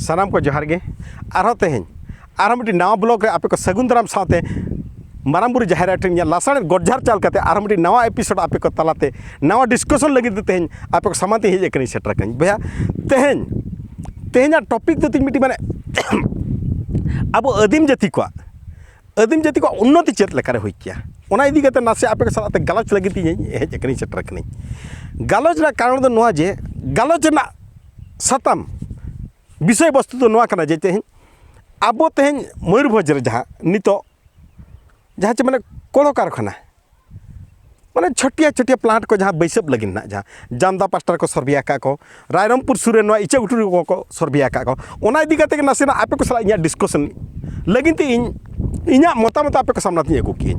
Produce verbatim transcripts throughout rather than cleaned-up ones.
ᱥᱟᱱᱟᱢ ᱠᱚ ᱡᱚᱦᱟᱨ ᱜᱮ᱾ ᱟᱨᱦᱚᱸ ᱛᱮᱦᱮᱧ ᱟᱨᱦᱚᱸ ᱢᱤᱫᱴᱤᱡ ᱱᱟᱣᱟ ᱵᱞᱚᱜ ᱨᱮ ᱟᱯᱮ ᱠᱚ ᱥᱟᱹᱜᱩᱱ ᱫᱟᱨᱟᱢ ᱥᱟᱶᱛᱮ ᱢᱟᱨᱟᱝ ᱵᱩᱨᱩ ᱡᱟᱦᱮᱨ ᱟᱭᱳ ᱴᱷᱮᱱ ᱤᱧᱟᱹᱜ ᱞᱟᱥᱟᱲᱦᱮᱫ ᱜᱚᱰ ᱡᱚᱦᱟᱨ ᱪᱟᱞ ᱠᱟᱛᱮ ᱟᱨᱦᱚᱸ ᱢᱤᱫᱴᱤᱡ ᱱᱟᱣᱟ ᱮᱯᱤᱥᱳᱰ ᱟᱯᱮ ᱠᱚ ᱛᱟᱞᱟᱛᱮ ᱱᱟᱣᱟ ᱰᱤᱥᱠᱟᱥᱚᱱ ᱞᱟᱹᱜᱤᱫ ᱛᱮ ᱛᱮᱦᱮᱧ ᱟᱯᱮ ᱠᱚ ᱥᱟᱢᱟᱝ ᱛᱮ ᱦᱮᱡ ᱟᱠᱟᱱᱟᱧ, ᱥᱮᱴᱮᱨ ᱟᱠᱟᱱᱟᱧ ᱵᱚᱭᱦᱟ᱾ ᱛᱮᱦᱮᱧ ᱛᱮᱦᱮᱧᱟᱜ ᱴᱚᱯᱤᱠ ᱫᱚ ᱛᱤᱧ ᱢᱤᱫᱴᱤᱡ ᱢᱟᱱᱮ ᱟᱵᱚ ᱟᱹᱫᱤᱢ ᱡᱟᱹᱛᱤ ᱠᱚᱣᱟᱜ ᱟᱹᱫᱤᱢ ᱡᱟᱹᱛᱤ ᱠᱚᱣᱟᱜ ᱩᱱᱱᱚᱛᱤ ᱪᱮᱫ ᱞᱮᱠᱟᱨᱮ ᱦᱩᱭ ᱠᱮᱭᱟ, ᱚᱱᱟ ᱤᱫᱤ ᱠᱟᱛᱮ ᱱᱟᱥᱮ ᱟᱯᱮ ᱠᱚ ᱥᱟᱞᱟᱜ ᱛᱮ ᱜᱟᱞᱚᱪ ᱞᱟᱹᱜᱤᱫ ᱤᱧ ᱦᱮᱡ ᱟᱠᱟᱱᱟᱧ, ᱥᱮᱴᱮᱨ ᱟᱠᱟᱱᱟᱧ᱾ ᱜᱟᱞᱚᱪ ᱨᱮᱱᱟᱜ ᱠᱟᱨᱚᱱ ᱫᱚ ᱱᱚᱣᱟ ᱡᱮ ᱜᱟᱞᱚᱪ ᱨᱮᱱᱟᱜ ᱥᱟᱛᱟᱢ, ᱵᱤᱥᱚᱭ ᱵᱚᱥᱛᱩ ᱫᱚ ᱱᱚᱣᱟ ᱠᱟᱱᱟ ᱡᱮ ᱛᱮᱦᱮᱧ ᱟᱵᱚ ᱛᱮᱦᱮᱧ ᱢᱚᱭᱩᱨᱵᱷᱚᱸᱡᱽ ᱨᱮ ᱡᱟᱦᱟᱸ ᱱᱤᱛᱚᱜ ᱡᱟᱦᱟᱸ ᱪᱮ ᱢᱟᱱᱮ ᱠᱚᱞᱚᱠᱟᱨᱠᱷᱟᱱᱟ, ᱢᱟᱱᱮ ᱪᱷᱳᱴᱤᱭᱟ ᱪᱷᱳᱴᱤᱭᱟ ᱯᱞᱟᱱᱴ ᱠᱚ ᱡᱟᱦᱟᱸ ᱵᱟᱹᱭᱥᱟᱹᱵ ᱞᱟᱹᱜᱤᱫ ᱱᱟᱜ, ᱡᱟᱦᱟᱸ ᱡᱟᱢᱫᱟ ᱯᱟᱥᱴᱟ ᱨᱮᱠᱚ ᱥᱚᱨᱵᱷᱮ ᱟᱠᱟᱫ ᱠᱚ, ᱨᱟᱭᱨᱚᱝᱯᱩᱨ ᱥᱩᱨ ᱨᱮ ᱱᱚᱣᱟ ᱤᱪᱟᱹᱜᱷᱩᱴᱩ ᱨᱮ ᱠᱚ ᱥᱚᱨᱵᱷᱮ ᱟᱠᱟᱫ ᱠᱚ, ᱚᱱᱟ ᱤᱫᱤ ᱠᱟᱛᱮ ᱜᱮ ᱱᱟᱥᱮᱱᱟᱜ ᱟᱯᱮ ᱠᱚ ᱥᱟᱞᱟᱜ ᱤᱧᱟᱹᱜ ᱰᱤᱥᱠᱟᱥᱚᱱ ᱞᱟᱹᱜᱤᱫ ᱛᱮ ᱤᱧ ᱤᱧᱟᱹᱜ ᱢᱚᱛᱟᱢᱚᱛ ᱟᱯᱮ ᱠᱚ ᱥᱟᱢᱱᱟ ᱛᱤᱧ ᱟᱹᱜᱩ ᱠᱮᱜᱼᱟᱹᱧ᱾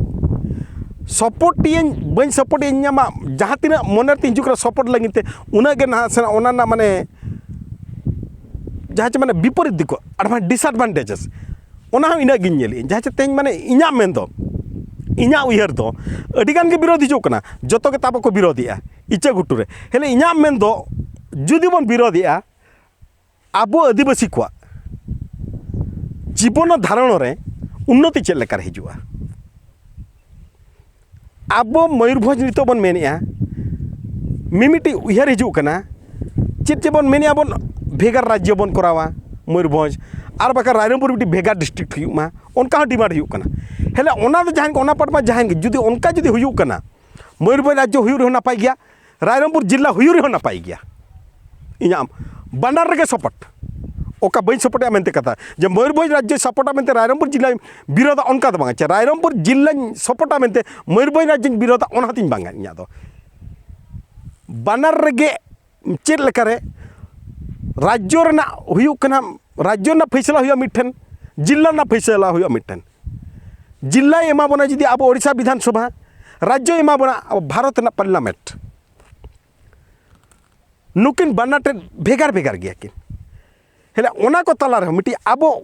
ᱥᱟᱯᱳᱨᱴ ᱤᱭᱟᱹᱧ ᱵᱟᱹᱧ ᱥᱟᱯᱳᱨᱴ ᱤᱭᱟᱹᱧ ᱧᱟᱢᱟ, ᱡᱟᱦᱟᱸ ᱛᱤᱱᱟᱹᱜ ᱢᱚᱱᱮ ᱛᱤᱧ ᱦᱤᱡᱩᱜ ᱠᱟᱱᱟ ᱥᱟᱯᱳᱨᱴ ᱞᱟᱹᱜᱤᱫ ᱛᱮ, ᱩᱱᱟᱹᱜ ᱜᱮ ᱱᱟᱦᱟᱜ ᱥᱮᱱᱟᱜ ᱚᱱᱟ ᱨᱮᱱᱟᱜ ᱢᱟᱱᱮ ᱡᱟᱦᱟᱸ ᱪᱮ ᱢᱟᱱᱮ ᱵᱤᱯᱚᱨᱤᱛ ᱫᱤᱠ ᱠᱚ, ᱟᱨ ᱵᱟᱝ ᱰᱤᱥᱟᱰᱵᱷᱟᱱᱴᱮᱡᱮᱥ, ᱚᱱᱟ ᱦᱚᱸ ᱤᱱᱟᱹᱜ ᱜᱤᱧ ᱧᱮᱞᱮᱜᱼᱟᱹᱧ᱾ ᱡᱟᱦᱟᱸ ᱪᱮ ᱛᱮᱦᱮᱧ ᱢᱟᱱᱮ ᱤᱧᱟᱹᱜ ᱢᱮᱱ ᱫᱚ, ᱤᱧᱟᱹᱜ ᱩᱭᱦᱟᱹᱨ ᱫᱚ ᱟᱹᱰᱤ ᱜᱟᱱ ᱜᱮ ᱵᱤᱨᱳᱫᱷ ᱦᱤᱡᱩᱜ ᱠᱟᱱᱟ, ᱡᱚᱛᱚ ᱜᱮ ᱛᱟᱵᱚ ᱠᱚ ᱵᱤᱨᱳᱫᱷᱮᱜᱼᱟ ᱤᱪᱟᱹᱜᱷᱩᱴᱩ ᱨᱮ᱾ ᱦᱮᱞᱮ ᱤᱧᱟᱹᱜ ᱢᱮᱱ ᱫᱚ ᱡᱩᱫᱤ ᱵᱚᱱ ᱵᱤᱨᱳᱫᱷᱮᱜᱼᱟ, ᱟᱵᱚ ᱟᱹᱫᱤᱵᱟᱹᱥᱤ ᱠᱚᱣᱟᱜ ᱡᱤᱵᱚᱱ ᱫᱷᱟᱨᱚᱬ ᱨᱮ ᱩᱱᱱᱚᱛᱤ ᱪᱮᱫ ᱞᱮᱠᱟᱨᱮ ᱦᱤᱡᱩᱜᱼᱟ? ᱟᱵᱚ ᱢᱚᱭᱩᱨᱵᱷᱚᱸᱡᱽ ᱱᱤᱛᱚᱜ ᱵᱚᱱ ᱢᱮᱱᱮᱜᱼᱟ, ᱢᱤᱢᱤᱫᱴᱤᱡ ᱩᱭᱦᱟᱹᱨ ᱦᱤᱡᱩᱜ ᱠᱟᱱᱟ, ᱪᱮᱫ ᱪᱮᱫ ᱵᱚᱱ ᱢᱮᱱᱮᱜᱼᱟ ᱵᱚᱱ, ᱵᱷᱮᱜᱟᱨ ᱨᱟᱡᱽᱡᱚ ᱵᱚᱱ ᱠᱚᱨᱟᱣᱟ ᱢᱚᱭᱩᱨᱵᱷᱚᱸᱡᱽ, ᱟᱨ ᱵᱟᱠᱷᱟᱱ ᱨᱟᱭᱨᱚᱝᱯᱩᱨ ᱢᱤᱫᱴᱤᱡ ᱵᱷᱮᱜᱟᱨ ᱰᱤᱥᱴᱨᱤᱠᱴ ᱦᱩᱭᱩᱜ ᱢᱟ, ᱚᱱᱠᱟ ᱦᱚᱸ ᱰᱤᱢᱟᱱᱰ ᱦᱩᱭᱩᱜ ᱠᱟᱱᱟ᱾ ᱦᱮᱞᱮ ᱚᱱᱟ ᱫᱚ ᱡᱟᱦᱟᱸᱭ ᱚᱱᱟ ᱯᱟᱴ ᱢᱟ ᱡᱟᱦᱟᱸᱭ ᱜᱮ, ᱡᱩᱫᱤ ᱚᱱᱠᱟ ᱡᱩᱫᱤ ᱦᱩᱭᱩᱜ ᱠᱟᱱᱟ, ᱢᱚᱭᱩᱨᱵᱷᱚᱸᱡᱽ ᱨᱟᱡᱽᱡᱚ ᱦᱩᱭᱩᱜ ᱨᱮᱦᱚᱸ ᱱᱟᱯᱟᱭ ᱜᱮᱭᱟ, ᱨᱟᱭᱨᱚᱝᱯᱩᱨ ᱡᱤᱞᱟ ᱦᱩᱭᱩᱜ ᱨᱮᱦᱚᱸ ᱱᱟᱯᱟᱭ ᱜᱮᱭᱟ᱾ ᱤᱧᱟᱹᱜ ᱵᱟᱱᱟᱨ ᱨᱮᱜᱮ ᱥᱟᱯᱳᱨᱴ, ᱚᱠᱟ ᱵᱟᱹᱧ ᱥᱟᱯᱳᱨᱴᱮᱜᱼᱟ ᱢᱮᱱᱛᱮ ᱠᱟᱛᱷᱟ, ᱡᱮ ᱢᱚᱭᱩᱨᱵᱷᱚᱸᱡᱽ ᱨᱟᱡᱽᱡᱚᱭ ᱥᱟᱯᱳᱨᱴᱟ ᱢᱮᱱᱛᱮ ᱨᱟᱭᱨᱚᱝᱯᱩᱨ ᱡᱤᱞᱟᱧ ᱵᱤᱨᱳᱫᱷᱟ, ᱚᱱᱠᱟ ᱫᱚ ᱵᱟᱝ᱾ ᱪᱮ ᱨᱟᱭᱨᱚᱝᱯᱩᱨ ᱡᱤᱞᱟᱧ ᱥᱟᱯᱳᱨᱴᱟ ᱢᱮᱱᱛᱮ ᱢᱚᱭᱩᱨᱵᱷᱚᱸᱡᱽ ᱨᱟᱡᱽᱡᱚᱧ ᱵᱤᱨᱳᱫᱷᱟ, ᱚᱱᱟ ᱦᱚᱸᱛᱤᱧ ᱵᱟᱝᱟ ᱤᱧᱟᱹᱜ ᱫᱚ᱾ ᱵᱟᱱᱟᱨ ᱨᱮᱜᱮ ᱪᱮᱫ ᱞᱮᱠᱟᱨᱮ ᱨᱟᱡᱽᱡᱚ ᱨᱮᱱᱟᱜ ᱦᱩᱭᱩᱜ ᱠᱟᱱᱟ, ᱨᱟᱡᱽᱡᱚ ᱨᱮᱱᱟᱜ ᱯᱷᱟᱭᱥᱟᱞᱟ ᱦᱩᱭᱩᱜᱼᱟ ᱢᱤᱫᱴᱷᱮᱱ, ᱡᱤᱞᱟ ᱨᱮᱱᱟᱜ ᱯᱷᱟᱭᱥᱟᱞᱟ ᱦᱩᱭᱩᱜᱼᱟ ᱢᱤᱫᱴᱷᱮᱱ᱾ ᱡᱤᱞᱟᱭ ᱮᱢᱟ ᱵᱚᱱᱟ ᱡᱩᱫᱤ ᱟᱵᱚ ᱳᱰᱤᱥᱟ ᱵᱤᱫᱷᱟᱱ ᱥᱚᱵᱷᱟ, ᱨᱟᱡᱽᱡᱚᱭ ᱮᱢᱟ ᱵᱚᱱᱟ ᱟᱵᱚ ᱵᱷᱟᱨᱚᱛ ᱨᱮᱱᱟᱜ ᱯᱟᱨᱞᱟᱢᱮᱱᱴ᱾ ᱱᱩᱠᱤᱱ ᱵᱟᱱᱟᱨ ᱴᱷᱮᱱ ᱵᱷᱮᱜᱟᱨ ᱵᱷᱮᱜᱟᱨ ᱜᱮᱭᱟ ᱠᱤᱱ᱾ ᱦᱮᱞᱮ ᱚᱱᱟ ᱠᱚ ᱛᱟᱞᱟ ᱨᱮᱦᱚᱸ ᱢᱤᱫᱴᱤᱡ ᱟᱵᱚ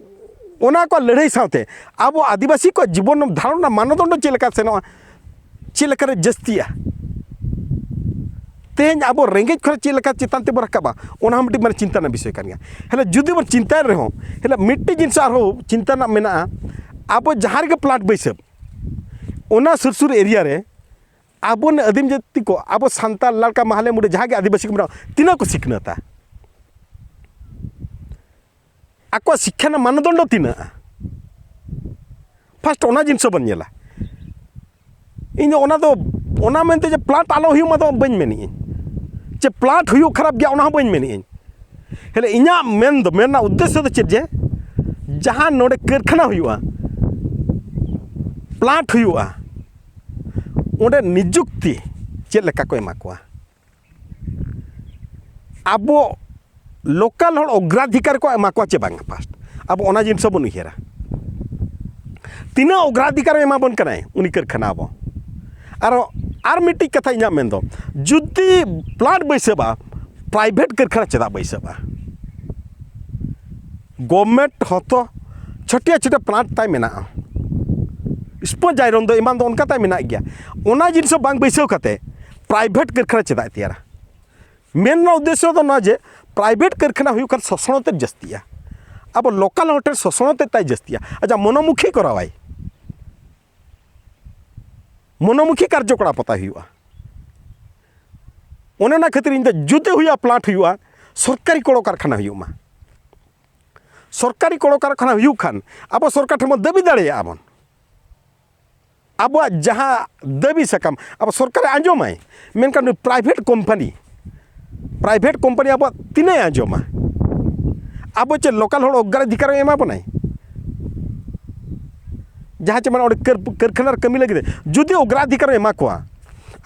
ᱚᱱᱟ ᱠᱚ ᱞᱟᱹᱲᱦᱟᱹᱭ ᱥᱟᱶᱛᱮ ᱟᱵᱚ ᱟᱹᱫᱤᱵᱟᱹᱥᱤ ᱠᱚᱣᱟᱜ ᱡᱤᱵᱚᱱ ᱫᱷᱟᱨᱚᱱ ᱨᱮᱱᱟᱜ ᱢᱟᱱᱚᱫᱚᱱᱰᱚ ᱪᱮᱫ ᱞᱮᱠᱟ ᱥᱮᱱᱚᱜᱼᱟ, ᱪᱮᱫ ᱞᱮᱠᱟᱨᱮ ᱡᱟᱹᱥᱛᱤᱜᱼᱟ, ᱛᱮᱦᱮᱧ ᱟᱵᱚ ᱨᱮᱸᱜᱮᱡ ᱠᱷᱚᱱ ᱪᱮᱫ ᱞᱮᱠᱟ ᱪᱮᱛᱟᱱ ᱛᱮᱵᱚ ᱨᱟᱠᱟᱵᱟ, ᱚᱱᱟ ᱦᱚᱸ ᱢᱤᱫᱴᱤᱡ ᱢᱟᱱᱮ ᱪᱤᱱᱛᱟ ᱨᱮᱱᱟᱜ ᱵᱤᱥᱚᱭ ᱠᱟᱱ ᱜᱮᱭᱟ᱾ ᱦᱮᱸ, ᱡᱩᱫᱤ ᱵᱚᱱ ᱪᱤᱱᱛᱟᱭ ᱨᱮᱦᱚᱸ, ᱦᱮᱸ, ᱢᱤᱫᱴᱤᱡ ᱡᱤᱱᱤᱥ ᱟᱨᱦᱚᱸ ᱪᱤᱱᱛᱟ ᱨᱮᱱᱟᱜ ᱢᱮᱱᱟᱜᱼᱟ, ᱟᱵᱚ ᱡᱟᱦᱟᱸ ᱨᱮᱜᱮ ᱯᱞᱟᱱᱴ ᱵᱟᱹᱭᱥᱟᱹᱣ, ᱚᱱᱟ ᱥᱩᱨ ᱥᱩᱨ ᱮᱨᱤᱭᱟ ᱨᱮ ᱟᱵᱚ ᱟᱹᱫᱤᱢ ᱡᱟᱹᱛᱤ ᱠᱚ, ᱟᱵᱚ ᱥᱟᱱᱛᱟᱲ ᱞᱟᱲᱠᱟ ᱢᱟᱦᱞᱮ ᱢᱩᱰᱟᱹ ᱡᱟᱦᱟᱸ ᱜᱮ ᱟᱹᱫᱤᱵᱟᱹᱥᱤ ᱠᱚ ᱢᱮᱱᱟᱜᱼᱟ, ᱛᱤᱱᱟᱹᱜ ᱠᱚ ᱥᱤᱠᱷᱱᱟᱹᱛᱟ? ᱟᱠᱚᱣᱟᱜ ᱥᱤᱠᱠᱷᱟ ᱨᱮᱱᱟᱜ ᱢᱟᱱᱫᱚᱱᱰᱚ ᱛᱤᱱᱟᱹᱜᱼᱟ? ᱯᱷᱟᱥᱴ ᱚᱱᱟ ᱡᱤᱱᱤᱥ ᱦᱚᱸ ᱵᱚᱱ ᱧᱮᱞᱟ᱾ ᱤᱧ ᱫᱚ ᱚᱱᱟ ᱫᱚ, ᱚᱱᱟ ᱢᱮᱱᱛᱮ ᱡᱮ ᱯᱞᱟᱱᱴ ᱟᱞᱚ ᱦᱩᱭᱩᱜ ᱢᱟ ᱫᱚ ᱵᱟᱹᱧ ᱢᱮᱱᱮᱫᱼᱟᱹᱧ, ᱪᱮ ᱯᱞᱟᱱᱴ ᱦᱩᱭᱩᱜ ᱠᱷᱟᱨᱟᱯ ᱜᱮᱭᱟ, ᱚᱱᱟ ᱦᱚᱸ ᱵᱟᱹᱧ ᱢᱮᱱᱮᱫᱼᱟᱹᱧ᱾ ᱦᱮᱸ, ᱤᱧᱟᱹᱜ ᱢᱮᱱ ᱫᱚ, ᱢᱮᱱ ᱨᱮᱱᱟᱜ ᱩᱫᱽᱫᱮᱥᱥᱚ ᱫᱚ ᱪᱮᱫ, ᱡᱮ ᱡᱟᱦᱟᱸ ᱱᱚᱰᱮ ᱠᱟᱹᱨᱠᱷᱟᱱᱟ ᱦᱩᱭᱩᱜᱼᱟ, ᱯᱞᱟᱱᱴ ᱦᱩᱭᱩᱜᱼᱟ, ᱚᱸᱰᱮ ᱱᱤᱡᱩᱠᱛᱤ ᱪᱮᱫ ᱞᱮᱠᱟ ᱠᱚ ᱮᱢᱟ ᱠᱚᱣᱟ? ᱟᱵᱚ ᱞᱳᱠᱟᱞ ᱦᱚᱲ ᱚᱜᱽᱨᱟᱫᱷᱤᱠᱟᱨ ᱠᱚ ᱮᱢᱟ ᱠᱚᱣᱟ ᱪᱮ ᱵᱟᱝᱟ? ᱯᱷᱟᱥᱴ ᱟᱵᱚ ᱚᱱᱟ ᱡᱤᱱᱤᱥ ᱦᱚᱸᱵᱚᱱ ᱩᱭᱦᱟᱹᱨᱟ, ᱛᱤᱱᱟᱹᱜ ᱚᱜᱽᱨᱟᱫᱷᱤᱠᱟᱨ ᱮ ᱮᱢᱟ ᱵᱚᱱ ᱠᱟᱱᱟᱭ ᱩᱱᱤ ᱠᱟᱹᱨᱠᱷᱟᱱᱟ ᱟᱵᱚ᱾ ᱟᱨᱚ ᱟᱨ ᱢᱤᱫᱴᱤᱡ ᱠᱟᱛᱷᱟ ᱤᱧᱟᱹᱜ ᱢᱮᱱ ᱫᱚ, ᱡᱩᱫᱤ ᱯᱞᱟᱱᱴ ᱵᱟᱹᱭᱥᱟᱹᱣᱼᱟ, ᱯᱨᱟᱭᱵᱷᱮᱴ ᱠᱟᱹᱨᱠᱷᱟᱱᱟ ᱪᱮᱫᱟᱜ ᱵᱟᱹᱭᱥᱟᱹᱣᱼᱟ? ᱜᱚᱵᱷᱢᱮᱱᱴ ᱦᱚᱸᱛᱚ ᱪᱷᱳᱴᱤᱭᱟ ᱪᱷᱳᱴᱤᱭᱟ ᱯᱞᱟᱱᱴ ᱛᱟᱭ ᱢᱮᱱᱟᱜᱼᱟ, ᱥᱯᱚᱧᱡᱽ ᱟᱭᱨᱚᱱ ᱫᱚ ᱮᱢᱟᱱ ᱫᱚ ᱚᱱᱠᱟ ᱛᱟᱭ ᱢᱮᱱᱟᱜ ᱜᱮᱭᱟ᱾ ᱚᱱᱟ ᱡᱤᱱᱤᱥ ᱦᱚᱸ ᱵᱟᱝ ᱵᱟᱹᱭᱥᱟᱹᱣ ᱠᱟᱛᱮ ᱯᱨᱟᱭᱵᱷᱮᱴ ᱠᱟᱹᱨᱠᱷᱟᱱᱟ ᱪᱮᱫᱟᱜ ᱮ ᱛᱮᱭᱟᱨᱟ? ᱢᱮᱱ ᱨᱮᱱᱟᱜ ᱩᱫᱽᱫᱮᱥᱥᱚ ᱫᱚ ᱱᱚᱣᱟ ᱡᱮ ᱯᱨᱟᱭᱵᱷᱮᱴ ᱠᱟᱹᱨᱠᱷᱟᱱᱟ ᱦᱩᱭᱩᱜ ᱠᱷᱟᱱ ᱥᱚᱥᱚᱱᱚ ᱛᱮᱫ ᱡᱟᱹᱥᱛᱤᱜᱼᱟ, ᱟᱵᱚ ᱞᱳᱠᱟᱞ ᱦᱚᱲ ᱴᱷᱮᱱ ᱥᱚᱥᱚᱱᱚ ᱛᱮᱫ ᱛᱟᱭ ᱡᱟᱹᱥᱛᱤᱜᱼᱟ᱾ ᱟᱪᱪᱷᱟ, ᱢᱚᱱᱳᱢᱩᱠᱷᱤ ᱠᱚᱨᱟᱣᱟᱭ, ᱢᱚᱱᱳᱢᱩᱠᱷᱤ ᱠᱟᱨᱡᱚᱠᱚᱞᱟᱯ ᱦᱟᱛᱟᱣ ᱦᱩᱭᱩᱜᱼᱟ᱾ ᱚᱱᱮ ᱚᱱᱟ ᱠᱷᱟᱹᱛᱤᱨ ᱤᱧ ᱫᱚ ᱡᱩᱫᱤ ᱦᱩᱭᱩᱜᱼᱟ, ᱯᱞᱟᱱᱴ ᱦᱩᱭᱩᱜᱼᱟ, ᱥᱚᱨᱠᱟᱨᱤ ᱠᱚᱞᱚ ᱠᱟᱨᱠᱷᱟᱱᱟ ᱦᱩᱭᱩᱜ ᱢᱟ᱾ ᱥᱚᱨᱠᱟᱨᱤ ᱠᱚᱞᱚ ᱠᱟᱨᱠᱷᱟᱱᱟ ᱦᱩᱭᱩᱜ ᱠᱷᱟᱱ ᱟᱵᱚ ᱥᱚᱨᱠᱟᱨ ᱴᱷᱮᱱ ᱵᱚᱱ ᱫᱟᱹᱵᱤ ᱫᱟᱲᱮᱭᱟᱜᱼᱟ ᱵᱚᱱ, ᱟᱵᱚᱣᱟᱜ ᱡᱟᱦᱟᱸ ᱫᱟᱹᱵᱤ ᱥᱟᱠᱟᱢ ᱟᱵᱚ ᱥᱚᱨᱠᱟᱨᱮ ᱟᱸᱡᱚᱢᱟᱭ᱾ ᱢᱮᱱᱠᱷᱟᱱ ᱱᱩᱭ ᱯᱨᱟᱭᱵᱷᱮᱴ ᱠᱳᱢᱯᱟᱱᱤ, ᱯᱨᱟᱭᱵᱷᱮᱴ ᱠᱳᱢᱯᱟᱱᱤ ᱟᱵᱚᱣᱟᱜ ᱛᱤᱱᱟᱹᱜ ᱮ ᱟᱸᱡᱚᱢᱟ? ᱟᱵᱚ ᱪᱮᱫ ᱞᱳᱠᱟᱞ ᱦᱚᱲ ᱚᱜᱽᱨᱟᱫᱷᱤᱠᱟᱨ ᱮ ᱮᱢᱟ ᱵᱚᱱᱟᱭ? ᱡᱟᱦᱟᱸ ᱪᱮ ᱢᱟᱱᱮ ᱚᱸᱰᱮ ᱠᱟᱹᱨ-, ᱠᱟᱹᱨᱠᱷᱟᱱᱟ ᱨᱮ ᱠᱟᱹᱢᱤ ᱞᱟᱹᱜᱤᱫ ᱛᱮ ᱡᱩᱫᱤ ᱚᱜᱽᱨᱟᱫᱷᱤᱠᱟᱨ ᱮ ᱮᱢᱟ ᱠᱚᱣᱟ,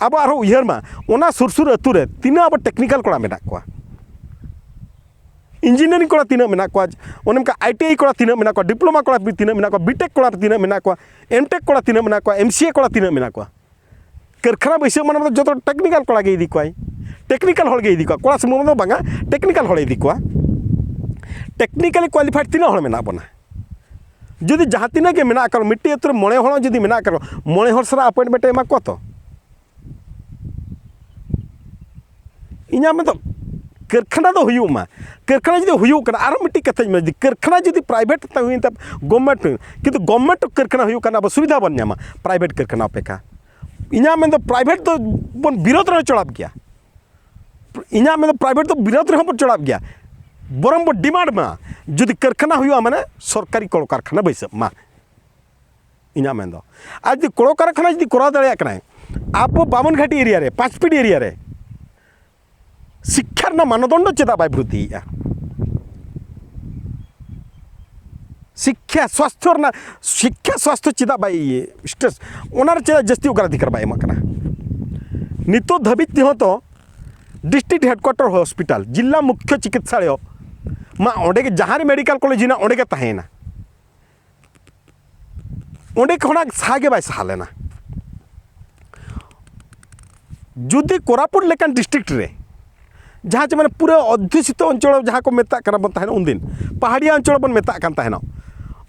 ᱟᱵᱚ ᱟᱨᱦᱚᱸ ᱩᱭᱦᱟᱹᱨ ᱢᱟ, ᱚᱱᱟ ᱥᱩᱨ ᱥᱩᱨ ᱟᱹᱛᱩ ᱨᱮ ᱛᱤᱱᱟᱹᱜ ᱟᱵᱚ ᱴᱮᱠᱱᱤᱠᱟᱞ ᱠᱚᱲᱟ ᱢᱮᱱᱟᱜ ᱠᱚᱣᱟ, ᱤᱧᱡᱤᱱᱤᱭᱟᱨᱤᱝ ᱠᱚᱲᱟ ᱛᱤᱱᱟᱹᱜ ᱢᱮᱱᱟᱜ ᱠᱚᱣᱟ, ᱚᱱᱮ ᱚᱱᱠᱟ ᱟᱭ ᱴᱤ ᱟᱭ ᱠᱚᱲᱟ ᱛᱤᱱᱟᱹᱜ ᱢᱮᱱᱟᱜ ᱠᱚᱣᱟ, ᱰᱤᱯᱞᱳᱢᱟ ᱠᱚᱲᱟ ᱛᱤᱱᱟᱹᱜ ᱢᱮᱱᱟᱜ ᱠᱚᱣᱟ, ᱵᱤᱴᱮᱠ ᱠᱚᱲᱟ ᱛᱤᱱᱟᱹᱜ ᱢᱮᱱᱟᱜ ᱠᱚᱣᱟ, ᱮᱢᱴᱮᱠ ᱠᱚᱲᱟ ᱛᱤᱱᱟᱹᱜ ᱢᱮᱱᱟᱜ ᱠᱚᱣᱟ, ᱮᱢ ᱥᱤ ᱮ ᱠᱚᱲᱟ ᱛᱤᱱᱟᱹᱜ ᱢᱮᱱᱟᱜ ᱠᱚᱣᱟ? ᱠᱟᱹᱨᱠᱷᱟᱱᱟ ᱵᱟᱹᱭᱥᱟᱹᱣ ᱢᱟᱱᱮ ᱡᱚᱛᱚ ᱴᱮᱠᱱᱤᱠᱟᱞ ᱠᱚᱲᱟ ᱜᱮ ᱤᱫᱤ ᱠᱚᱣᱟᱭ, ᱴᱮᱠᱱᱤᱠᱟᱞ ᱦᱚᱲ ᱜᱮ ᱤᱫᱤ ᱠᱚᱣᱟ, ᱠᱚᱲᱟ ᱥᱩᱢᱩᱝ ᱫᱚ ᱵᱟᱝᱟ, ᱴᱮᱠᱱᱤᱠᱟᱞ ᱦᱚᱲ ᱤᱫᱤ ᱠᱚᱣᱟ᱾ ᱴᱮᱠᱱᱤᱠᱟᱞᱤ ᱠᱳᱣᱟᱞᱤᱯᱷᱟᱭᱤᱰ ᱛᱤᱱᱟᱹᱜ ᱦᱚᱲ ᱢᱮᱱᱟᱜ ᱵᱚᱱᱟ? ᱡᱩᱫᱤ ᱡᱟᱦᱟᱸ ᱛᱤᱱᱟᱹᱜ ᱜᱮ ᱢᱮᱱᱟᱜ ᱠᱚ, ᱢᱤᱫᱴᱤᱡ ᱟᱹᱛᱩ ᱨᱮ ᱢᱚᱬᱮ ᱦᱚᱲ ᱦᱚᱸ ᱡᱩᱫᱤ ᱢᱮᱱᱟᱜ ᱠᱚ, ᱢᱚᱬᱮ ᱦᱚᱲ ᱥᱟᱞᱟᱜ ᱟᱯᱚᱭᱮᱱᱴᱢᱮᱱᱴ ᱮ ᱮᱢᱟ ᱠᱚᱣᱟ ᱛᱚ? ᱤᱧᱟᱹᱜ ᱢᱮᱱᱫᱚ ᱠᱟᱹᱨᱠᱷᱟᱱᱟ ᱫᱚ ᱦᱩᱭᱩᱜ ᱢᱟ᱾ ᱠᱟᱹᱨᱠᱷᱟᱱᱟ ᱡᱩᱫᱤ ᱦᱩᱭᱩᱜ ᱠᱟᱱᱟ, ᱟᱨᱚ ᱢᱤᱫᱴᱤᱡ ᱠᱟᱛᱷᱟᱧ ᱢᱮᱱᱟ, ᱡᱩᱫᱤ ᱠᱟᱹᱨᱠᱷᱟᱱᱟ ᱡᱩᱫᱤ ᱯᱨᱟᱭᱵᱷᱮᱴ ᱛᱮ ᱦᱩᱭᱮᱱ ᱛᱟᱢ, ᱜᱚᱵᱷᱢᱮᱱᱴ ᱦᱩᱭᱩᱜ, ᱠᱤᱱᱛᱩ ᱜᱚᱵᱷᱢᱮᱱᱴ ᱠᱟᱹᱨᱠᱷᱟᱱᱟ ᱦᱩᱭᱩᱜ ᱠᱟᱱᱟ, ᱟᱵᱚ ᱥᱩᱵᱤᱫᱷᱟ ᱵᱚᱱ ᱧᱟᱢᱟ ᱯᱨᱟᱭᱵᱷᱮᱴ ᱠᱟᱹᱨᱠᱷᱟᱱᱟ ᱚᱯᱮᱠᱷᱟ᱾ ᱤᱧᱟᱹᱜ ᱢᱮᱱᱫᱚ ᱯᱨᱟᱭᱵᱷᱮᱴ ᱫᱚ ᱵᱚᱱ ᱵᱤᱨᱳᱫᱷ ᱨᱮᱦᱚᱸ ᱪᱚᱲᱟᱜ ᱜᱮᱭᱟ᱾ ᱤᱧᱟᱹᱜ ᱢᱮᱱᱫᱚ ᱯᱨᱟᱭᱵᱷᱮᱴ ᱫᱚ ᱵᱤᱨᱳᱫᱷ ᱨᱮᱦᱚᱸ ᱵᱚᱱ ᱪᱚᱲᱟᱜ ᱜᱮᱭᱟ, ᱵᱚᱨᱚᱝ ᱵᱚᱱ ᱰᱤᱢᱟᱱᱰ ᱢᱟ, ᱡᱩᱫᱤ ᱠᱟᱹᱨᱠᱷᱟᱱᱟ ᱦᱩᱭᱩᱜᱼᱟ, ᱢᱟᱱᱮ ᱥᱚᱨᱠᱟᱨᱤ ᱠᱚᱞᱠᱟᱨᱠᱷᱟᱱᱟ ᱵᱟᱹᱭᱥᱟᱹᱜ ᱢᱟ᱾ ᱤᱧᱟᱹᱜ ᱢᱮᱱᱫᱚ, ᱟᱨ ᱡᱩᱫᱤ ᱠᱚᱞᱠᱟᱨᱠᱷᱟᱱᱟ ᱡᱩᱫᱤ ᱠᱚᱨᱟᱣ ᱫᱟᱲᱮᱭᱟᱜ ᱠᱟᱱᱟᱭ, ᱟᱵᱚ ᱵᱟᱢᱚᱱᱜᱷᱟᱴᱤ ᱮᱨᱤᱭᱟ ᱨᱮ, ᱯᱟᱸᱪᱯᱤᱰ ᱮᱨᱤᱭᱟ ᱨᱮ ᱥᱤᱠᱠᱷᱟ ᱨᱮᱱᱟᱜ ᱢᱟᱱᱚᱫᱚᱱᱰᱚ ᱪᱮᱫᱟᱜ ᱵᱟᱭ ᱵᱨᱤᱫᱽᱫᱷᱤᱭᱮᱫᱼᱟ? ᱥᱤᱠᱠᱷᱟ ᱥᱣᱟᱥᱛᱷᱚ ᱨᱮᱱᱟᱜ, ᱥᱤᱠᱠᱷᱟ ᱥᱣᱟᱥᱛᱷᱚ ᱪᱮᱫᱟᱜ ᱵᱟᱭ ᱤᱭᱟᱹ, ᱥᱴᱮᱥ-, ᱚᱱᱟᱨᱮ ᱪᱮᱫᱟᱜ ᱡᱟᱹᱥᱛᱤ ᱚᱜᱨᱟᱫᱷᱤᱠᱟᱨ ᱵᱟᱭ ᱮᱢᱚᱜ ᱠᱟᱱᱟ? ᱱᱤᱛᱚᱜ ᱫᱷᱟᱹᱵᱤᱡ ᱛᱮᱦᱚᱸ ᱛᱚ ᱰᱤᱥᱴᱨᱤᱠᱴ ᱦᱮᱰᱠᱩᱣᱟᱴᱟᱨ ᱦᱚᱥᱯᱤᱴᱟᱞ, ᱡᱤᱞᱟ ᱢᱩᱠᱷᱭᱚ ᱪᱤᱠᱤᱛᱥᱟᱞᱚᱭ ᱢᱟ, ᱚᱸᱰᱮ ᱜᱮ ᱡᱟᱦᱟᱸ ᱨᱮ ᱢᱮᱰᱤᱠᱮᱞ ᱠᱚᱞᱮᱡᱽ ᱦᱮᱱᱟᱜ, ᱚᱸᱰᱮ ᱜᱮ ᱛᱟᱦᱮᱸᱭᱮᱱᱟ, ᱚᱸᱰᱮ ᱠᱷᱚᱱᱟᱜ ᱥᱟᱦᱟ ᱜᱮ ᱵᱟᱭ ᱥᱟᱦᱟ ᱞᱮᱱᱟ᱾ ᱡᱩᱫᱤ ᱠᱳᱨᱟᱯᱩᱴ ᱞᱮᱠᱟᱱ ᱰᱤᱥᱴᱨᱤᱠᱴ ᱨᱮ, ᱡᱟᱦᱟᱸ ᱪᱮ ᱢᱟᱱᱮ ᱯᱩᱨᱟᱹ ᱚᱫᱽᱫᱷᱩᱥᱤᱛᱚ ᱚᱧᱪᱚᱞ ᱡᱟᱦᱟᱸ ᱠᱚ ᱢᱮᱛᱟᱜ ᱠᱟᱱᱟ ᱵᱚᱱ ᱛᱟᱦᱮᱱᱟ ᱩᱱᱫᱤᱱ, ᱯᱟᱦᱟᱲᱤᱭᱟ ᱚᱧᱪᱚᱞ ᱵᱚᱱ ᱢᱮᱛᱟᱜ ᱠᱟᱱ ᱛᱟᱦᱮᱱᱟ,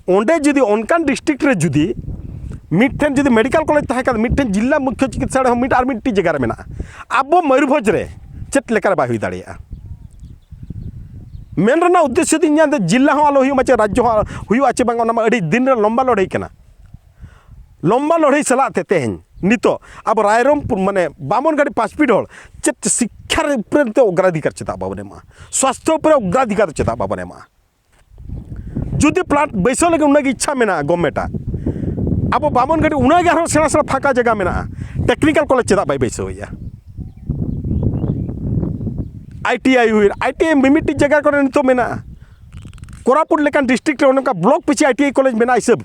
ᱚᱸᱰᱮ ᱡᱩᱫᱤ ᱚᱱᱠᱟᱱ ᱰᱤᱥᱴᱨᱤᱠᱴ ᱨᱮ ᱡᱩᱫᱤ ᱢᱤᱫᱴᱷᱮᱱ ᱡᱩᱫᱤ ᱢᱮᱰᱤᱠᱮᱞ ᱠᱚᱞᱮᱡᱽ ᱛᱟᱦᱮᱸ ᱠᱟᱱᱟ, ᱢᱤᱫᱴᱷᱮᱱ ᱡᱤᱞᱟ ᱢᱩᱠᱷᱭᱚ ᱪᱤᱠᱤᱛᱥᱟᱞᱚᱭ ᱦᱚᱸ ᱢᱤᱫ ᱟᱨ ᱢᱤᱫᱴᱤᱡ ᱡᱟᱭᱜᱟ ᱨᱮ ᱢᱮᱱᱟᱜᱼᱟ, ᱟᱵᱚ ᱢᱚᱭᱩᱨᱵᱷᱚᱸᱡᱽ ᱨᱮ ᱪᱮᱫ ᱞᱮᱠᱟᱨᱮ ᱵᱟᱭ ᱦᱩᱭ ᱫᱟᱲᱮᱭᱟᱜᱼᱟ? ᱢᱮᱱ ᱨᱮᱱᱟᱜ ᱩᱫᱽᱫᱮᱥᱥᱚ ᱫᱚ ᱤᱧᱟᱹᱜ ᱫᱚ ᱡᱤᱞᱟ ᱦᱚᱸ ᱟᱞᱚ ᱦᱩᱭᱩᱜ ᱢᱟ, ᱪᱮ ᱨᱟᱡᱽᱡᱚ ᱦᱚᱸ ᱦᱩᱭᱩᱜᱼᱟ ᱪᱮ ᱵᱟᱝ, ᱚᱱᱟ ᱢᱟ ᱟᱹᱰᱤ ᱫᱤᱱ ᱨᱮ ᱞᱚᱢᱵᱟ ᱞᱟᱹᱲᱦᱟᱹᱭ ᱠᱟᱱᱟ᱾ ᱞᱚᱢᱵᱟ ᱞᱟᱹᱲᱦᱟᱹᱭ ᱥᱟᱞᱟᱜ ᱛᱮ ᱛᱮᱦᱮᱧ ᱱᱤᱛᱚᱜ ᱟᱵᱚ ᱨᱟᱭᱨᱚᱝᱯᱩᱨ, ᱢᱟᱱᱮ ᱵᱟᱢᱚᱱᱜᱷᱟᱴᱤ ᱯᱟᱸᱪᱯᱤᱰ ᱦᱚᱲ ᱪᱮᱫ ᱥᱤᱠᱠᱷᱟ ᱨᱮ ᱩᱯᱨᱮ ᱱᱤᱛᱚᱜ ᱚᱜᱨᱟᱫᱷᱤᱠᱟᱨ ᱪᱮᱫᱟᱜ ᱵᱟᱵᱚᱱ ᱮᱢᱟ? ᱥᱣᱟᱥᱛᱷᱚ ᱩᱯᱨᱮ ᱚᱜᱨᱟᱫᱷᱤᱠᱟᱨ ᱪᱮᱫᱟᱜ ᱵᱟᱵᱚᱱ ᱮᱢᱟ? ᱡᱩᱫᱤ ᱯᱞᱟᱱᱴ ᱵᱟᱹᱭᱥᱟᱹᱣ ᱞᱟᱹᱜᱤᱫ ᱩᱱᱟᱹᱜ ᱜᱮ ᱤᱪᱪᱷᱟ ᱢᱮᱱᱟᱜᱼᱟ ᱜᱚᱵᱷᱢᱮᱱᱴᱟᱜ, ᱟᱵᱚ ᱵᱟᱢᱚᱱᱜᱷᱟᱴᱤ ᱩᱱᱟᱹᱜ ᱜᱮ ᱟᱨᱦᱚᱸ ᱥᱮᱬᱟ ᱥᱮᱬᱟ ᱯᱷᱟᱸᱠᱟ ᱡᱟᱭᱜᱟ ᱢᱮᱱᱟᱜᱼᱟ, ᱴᱮᱠᱱᱤᱠᱮᱞ ᱠᱚᱞᱮᱡᱽ ᱪᱮᱫᱟᱜ ᱵᱟᱭ ᱵᱟᱹᱭᱥᱟᱹᱣᱮᱫᱼᱟ? ᱟᱭ ᱴᱤ ᱟᱭ ᱦᱩᱭᱮᱱ, ᱟᱭ ᱴᱤ ᱟᱭ ᱢᱤᱢᱤᱫᱴᱤᱡ ᱡᱟᱭᱜᱟ ᱠᱚᱨᱮ ᱱᱤᱛᱚᱜ ᱢᱮᱱᱟᱜᱼᱟ᱾ ᱠᱳᱨᱟᱯᱩᱴ ᱞᱮᱠᱟᱱ ᱰᱤᱥᱴᱨᱤᱠᱴ ᱨᱮ ᱚᱱᱮ ᱚᱱᱠᱟ ᱵᱞᱚᱠ ᱯᱤᱪᱷᱤ ᱟᱭ ᱴᱤ ᱟᱭ ᱠᱚᱞᱮᱡᱽ ᱢᱮᱱᱟᱜᱼᱟ ᱦᱤᱥᱟᱹᱵ,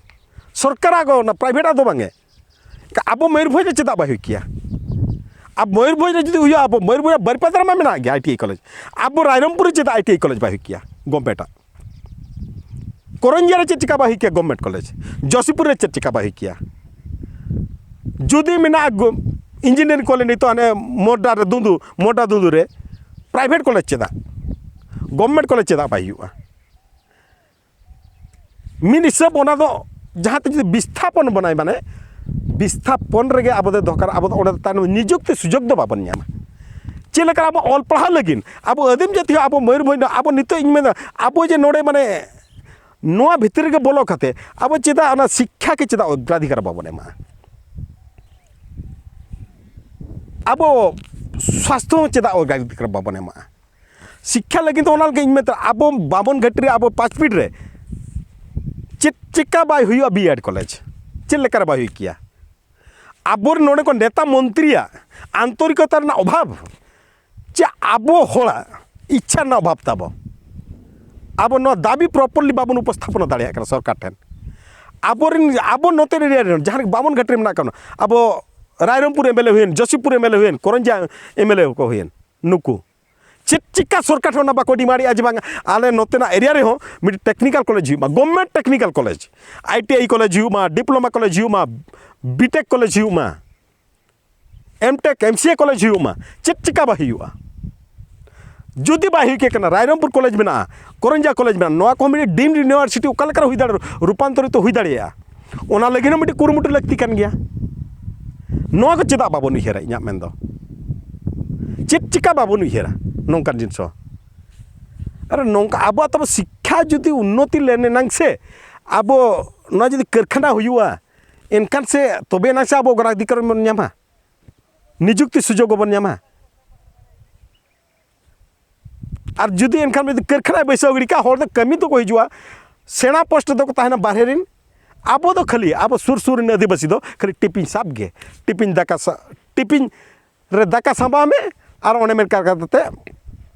ᱥᱚᱨᱠᱟᱨᱟᱜ ᱚᱱᱟ ᱯᱨᱟᱭᱵᱷᱮᱴᱟᱜ ᱫᱚ ᱵᱟᱝᱜᱮ᱾ ᱟᱵᱚ ᱢᱚᱭᱩᱨᱵᱷᱚᱸᱡᱽ ᱨᱮ ᱪᱮᱫᱟᱜ ᱵᱟᱭ ᱦᱩᱭ ᱠᱮᱭᱟ? ᱟᱵᱚ ᱢᱚᱭᱩᱨᱵᱷᱚᱸᱡᱽ ᱨᱮ ᱡᱩᱫᱤ ᱦᱩᱭᱩᱜᱼᱟ, ᱟᱵᱚ ᱢᱚᱭᱩᱨᱵᱷᱚᱸᱡᱽ ᱨᱮ ᱵᱟᱨᱤᱯᱟᱫᱟ ᱨᱮᱢᱟ ᱢᱮᱱᱟᱜ ᱜᱮᱭᱟ ᱟᱭ ᱴᱤ ᱟᱭ ᱠᱚᱞᱮᱡᱽ, ᱟᱵᱚ ᱨᱟᱭᱨᱚᱝᱯᱩᱨ ᱨᱮ ᱪᱮᱫᱟᱜ ᱟᱭ ᱴᱤ ᱟᱭ ᱠᱚᱞᱮᱡᱽ ᱵᱟᱭ ᱦᱩᱭ ᱠᱮᱭᱟ ᱜᱚᱵᱷᱢᱮᱱᱴᱟᱜ? ᱠᱚᱨᱚᱧᱡᱤᱭᱟ ᱨᱮ ᱪᱮᱫ ᱪᱮᱠᱟ ᱵᱟᱭ ᱦᱩᱭ ᱠᱮᱭᱟ ᱜᱚᱵᱷᱢᱮᱱᱴ ᱠᱚᱞᱮᱡᱽ? ᱡᱚᱥᱤᱯᱩᱨ ᱨᱮ ᱪᱮᱫ ᱪᱮᱠᱟ ᱵᱟᱭ ᱦᱩᱭ ᱠᱮᱭᱟ? ᱡᱩᱫᱤ ᱢᱮᱱᱟᱜᱼᱟ ᱜᱚ-, ᱤᱧᱡᱤᱱᱤᱭᱟᱨᱤᱝ ᱠᱚᱞᱮᱡᱽ ᱱᱤᱛᱚᱜ ᱦᱟᱱᱮ ᱢᱳᱰᱟ ᱨᱮ ᱫᱩᱸᱫᱩ, ᱢᱳᱰᱟ ᱫᱩᱸᱫᱩ ᱨᱮ ᱯᱨᱟᱭᱵᱷᱮᱴ ᱠᱚᱞᱮᱡᱽ ᱪᱮᱫᱟᱜ? ᱜᱚᱵᱷᱢᱮᱱᱴ ᱠᱚᱞᱮᱡᱽ ᱪᱮᱫᱟᱜ ᱵᱟᱭ ᱦᱩᱭᱩᱜᱼᱟ? ᱢᱤᱫ ᱦᱤᱥᱟᱹᱵ ᱚᱱᱟ ᱫᱚ ᱡᱟᱦᱟᱸ ᱛᱮ ᱡᱩᱫᱤ ᱵᱤᱥᱛᱷᱟᱯᱚᱱ ᱵᱚᱱᱟᱭ, ᱢᱟᱱᱮ ᱵᱤᱥᱛᱷᱟᱯᱚᱱ ᱨᱮᱜᱮ ᱟᱵᱚ ᱫᱚ ᱫᱚᱨᱠᱟᱨ, ᱟᱵᱚ ᱫᱚ ᱚᱸᱰᱮ ᱫᱚ ᱛᱟᱭᱱᱚᱢ ᱱᱤᱡᱩᱠᱛᱤ ᱥᱩᱡᱳᱜᱽ ᱫᱚ ᱵᱟᱵᱚᱱ ᱧᱟᱢᱟ᱾ ᱪᱮᱫ ᱞᱮᱠᱟ ᱟᱵᱚ ᱚᱞ ᱯᱟᱲᱦᱟᱣ ᱞᱟᱹᱜᱤᱫ ᱟᱵᱚ ᱟᱹᱫᱤᱢ ᱡᱟᱹᱛᱤ ᱦᱚᱸ, ᱟᱵᱚ ᱢᱚᱭᱩᱨᱵᱷᱚᱸᱡᱽ ᱫᱚ, ᱟᱵᱚ ᱱᱤᱛᱚᱜ ᱤᱧ ᱢᱮᱱᱟ, ᱟᱵᱚ ᱡᱮ ᱱᱚᱰᱮ ᱢᱟᱱᱮ ᱱᱚᱣᱟ ᱵᱷᱤᱛᱨᱤ ᱨᱮᱜᱮ ᱵᱚᱞᱚ ᱠᱟᱛᱮ ᱟᱵᱚ ᱪᱮᱫᱟᱜ ᱚᱱᱟ ᱥᱤᱠᱠᱷᱟ ᱜᱮ ᱪᱮᱫᱟᱜ ᱚᱜᱨᱟᱫᱷᱤᱠᱟᱨ ᱵᱟᱵᱚᱱ ᱮᱢᱟᱜᱼᱟ? ᱟᱵᱚ ᱥᱟᱥᱛᱷᱚ ᱦᱚᱸ ᱪᱮᱫᱟᱜ ᱚᱜᱨᱟᱫᱷᱤᱠᱟᱨ ᱵᱟᱵᱚᱱ ᱮᱢᱟᱜᱼᱟ? ᱥᱤᱠᱠᱷᱟ ᱞᱟᱹᱜᱤᱫ ᱫᱚ ᱚᱱᱟ ᱞᱟᱹᱜᱤᱫ ᱤᱧ ᱢᱮᱛᱟᱜᱼᱟ, ᱟᱵᱚ ᱵᱟᱢᱚᱱ ᱜᱷᱟᱹᱴᱤ ᱨᱮ ᱟᱵᱚ ᱯᱟᱸᱪ ᱯᱷᱤᱴ ᱨᱮ ᱪᱮᱫ ᱪᱮᱠᱟ ᱵᱟᱭ ᱦᱩᱭᱩᱜᱼᱟ ᱵᱤ ᱮᱰ ᱠᱚᱞᱮᱡᱽ? ᱪᱮᱫ ᱞᱮᱠᱟᱨᱮ ᱵᱟᱭ ᱦᱩᱭ ᱠᱮᱭᱟ? ᱟᱵᱚᱨᱮᱱ ᱱᱚᱰᱮ ᱠᱚ ᱱᱮᱛᱟ ᱢᱚᱱᱛᱨᱤᱭᱟᱜ ᱟᱱᱛᱚᱨᱤᱠᱚᱛᱟ ᱨᱮᱱᱟᱜ ᱚᱵᱷᱟᱵᱽ, ᱪᱮ ᱟᱵᱚ ᱦᱚᱲᱟᱜ ᱤᱪᱪᱷᱟ ᱨᱮᱱᱟᱜ ᱚᱵᱷᱟᱵᱽ ᱛᱟᱵᱚ? ᱟᱵᱚ ᱱᱚᱣᱟ ᱫᱟᱹᱵᱤ ᱯᱨᱚᱯᱟᱨᱞᱤ ᱵᱟᱵᱚᱱ ᱩᱯᱚᱥᱛᱷᱟᱯᱚᱱ ᱫᱟᱲᱮᱭᱟᱜ ᱠᱟᱱᱟ ᱥᱚᱨᱠᱟᱨ ᱴᱷᱮᱱ᱾ ᱟᱵᱚᱨᱮᱱ, ᱟᱵᱚ ᱱᱚᱛᱮ ᱮᱨᱤᱭᱟ ᱨᱮᱱ ᱡᱟᱦᱟᱸ ᱵᱟᱢᱚᱱ ᱜᱷᱟᱴ ᱨᱮ ᱢᱮᱱᱟᱜ ᱠᱚᱣᱟ, ᱟᱵᱚ ᱨᱟᱭᱨᱚᱝᱯᱩᱨ ᱮᱢ ᱮᱞ ᱮ ᱦᱩᱭᱮᱱ, ᱡᱚᱥᱤᱯᱩᱨ ᱮᱢ ᱮᱞ ᱮ ᱦᱩᱭᱮᱱ, ᱠᱚᱨᱚᱧᱡᱟ ᱮᱢ ᱮᱞ ᱮ ᱠᱚ ᱦᱩᱭᱮᱱ, ᱱᱩᱠᱩ ᱪᱮᱫ ᱪᱤᱠᱟ ᱥᱚᱨᱠᱟᱨ ᱴᱷᱮᱱ ᱚᱱᱟ ᱵᱟᱠᱚ ᱰᱤᱢᱟᱱᱰᱮᱜᱼᱟ ᱡᱮ ᱵᱟᱝ ᱟᱞᱮ ᱱᱚᱛᱮᱱᱟᱜ ᱮᱨᱤᱭᱟ ᱨᱮᱦᱚᱸ ᱢᱤᱫᱴᱤᱡ ᱴᱮᱠᱱᱤᱠᱟᱞ ᱠᱚᱞᱮᱡᱽ ᱦᱩᱭᱩᱜ ᱢᱟ, government technical college, I T I college ᱦᱩᱭᱩᱜ ᱢᱟ, ᱰᱤᱯᱞᱳᱢᱟ ᱠᱚᱞᱮᱡᱽ ᱦᱩᱭᱩᱜ ᱢᱟ, ᱵᱤᱴᱮᱠ ᱠᱚᱞᱮᱡᱽ ᱦᱩᱭᱩᱜ ᱢᱟ, ᱮᱢᱴᱮᱠ ᱮᱢ ᱥᱤ ᱮ ᱠᱚᱞᱮᱡᱽ ᱦᱩᱭᱩᱜ ᱢᱟ? ᱪᱮᱫ ᱪᱤᱠᱟ ᱵᱟᱭ ᱦᱩᱭᱩᱜᱼᱟ? ᱡᱩᱫᱤ ᱵᱟᱭ ᱦᱩᱭ ᱠᱮ ᱠᱟᱱᱟ, ᱨᱟᱭᱨᱚᱝᱯᱩᱨ ᱠᱚᱞᱮᱡᱽ ᱢᱮᱱᱟᱜᱼᱟ, ᱠᱚᱨᱚᱧᱡᱟ ᱠᱚᱞᱮᱡᱽ ᱢᱮᱱᱟᱜᱼᱟ, ᱱᱚᱣᱟ ᱠᱚᱦᱚᱸ ᱢᱤᱫᱴᱤᱡ ᱰᱤᱢᱰ ᱤᱭᱩᱱᱤᱵᱷᱟᱨᱥᱤᱴᱤ ᱚᱠᱟ ᱞᱮᱠᱟᱨᱮ ᱦᱩᱭ ᱫᱟᱲᱮᱭᱟᱜᱼᱟ, ᱨᱩᱯᱟᱱᱛᱚᱨᱤᱛ ᱦᱩᱭ ᱫᱟᱲᱮᱭᱟᱜᱼᱟ? ᱚᱱᱟ ᱞᱟᱹᱜᱤᱫ ᱦᱚᱸ ᱢᱤᱫᱴᱤᱡ ᱠᱩᱨᱩᱢᱩᱴᱩ ᱞᱟᱹᱠᱛᱤ ᱠᱟᱱ ᱜᱮᱭᱟ᱾ ᱱᱚᱣᱟ ᱠᱚ ᱪᱮᱫᱟᱜ ᱵᱟᱵᱚᱱ ᱩᱭᱦᱟᱹᱨᱟ? ᱤᱧᱟᱹᱜ ᱢᱮᱱᱫᱚ ᱪᱮᱫ ᱪᱤᱠᱟ ᱵᱟᱵᱚᱱ ᱩᱭᱦᱟᱹᱨᱟ ᱱᱚᱝᱠᱟᱱ ᱡᱤᱱᱤᱥ ᱦᱚᱸ? ᱟᱨ ᱱᱚᱝᱠᱟ ᱟᱵᱚᱣᱟᱜ ᱛᱟᱵᱚ ᱥᱤᱠᱠᱷᱟ ᱡᱩᱫᱤ ᱩᱱᱱᱚᱛᱤ ᱞᱮᱱ ᱮᱱᱟᱝ ᱥᱮ, ᱟᱵᱚ ᱱᱚᱣᱟ ᱡᱩᱫᱤ ᱠᱟᱹᱨᱠᱷᱟᱱᱟ ᱦᱩᱭᱩᱜᱼᱟ, ᱮᱱᱠᱷᱟᱱ ᱥᱮ ᱛᱚᱵᱮ ᱮᱱᱟᱝ ᱥᱮ ᱟᱵᱚ ᱚᱜᱽᱨᱟᱫᱷᱤᱠᱟᱨ ᱵᱚᱱ ᱧᱟᱢᱟ, ᱱᱤᱡᱩᱠᱛᱤ ᱥᱩᱡᱳᱜᱽ ᱵᱚᱱ ᱧᱟᱢᱟ᱾ ᱟᱨ ᱡᱩᱫᱤ ᱮᱱᱠᱷᱟᱱ ᱡᱩᱫᱤ ᱠᱟᱹᱨᱠᱷᱟᱱᱟᱭ ᱵᱟᱹᱭᱥᱟᱹᱣ ᱜᱤᱰᱤ ᱠᱟᱜᱼᱟ, ᱦᱚᱲ ᱫᱚ ᱠᱟᱹᱢᱤ ᱫᱚᱠᱚ ᱦᱤᱡᱩᱜᱼᱟ, ᱥᱮᱬᱟ ᱯᱳᱥᱴ ᱨᱮᱫᱚ ᱠᱚ ᱛᱟᱦᱮᱱᱟ ᱵᱟᱦᱨᱮ ᱨᱮᱱ᱾ ᱟᱵᱚ ᱫᱚ ᱠᱷᱟᱹᱞᱤ ᱟᱵᱚ ᱥᱩᱨ ᱥᱩᱨ ᱨᱮᱱ ᱟᱹᱫᱤᱵᱟᱹᱥᱤ ᱫᱚ ᱠᱷᱟᱹᱞᱤ ᱴᱤᱯᱤᱧ ᱥᱟᱵ ᱜᱮ, ᱴᱤᱯᱤᱧ ᱫᱟᱠᱟ ᱥᱟ-, ᱴᱤᱯᱤᱧ ᱨᱮ ᱫᱟᱠᱟ ᱥᱟᱸᱵᱟᱣ ᱢᱮ ᱟᱨ ᱚᱱᱮ ᱢᱮᱱ ᱠᱟᱛᱮ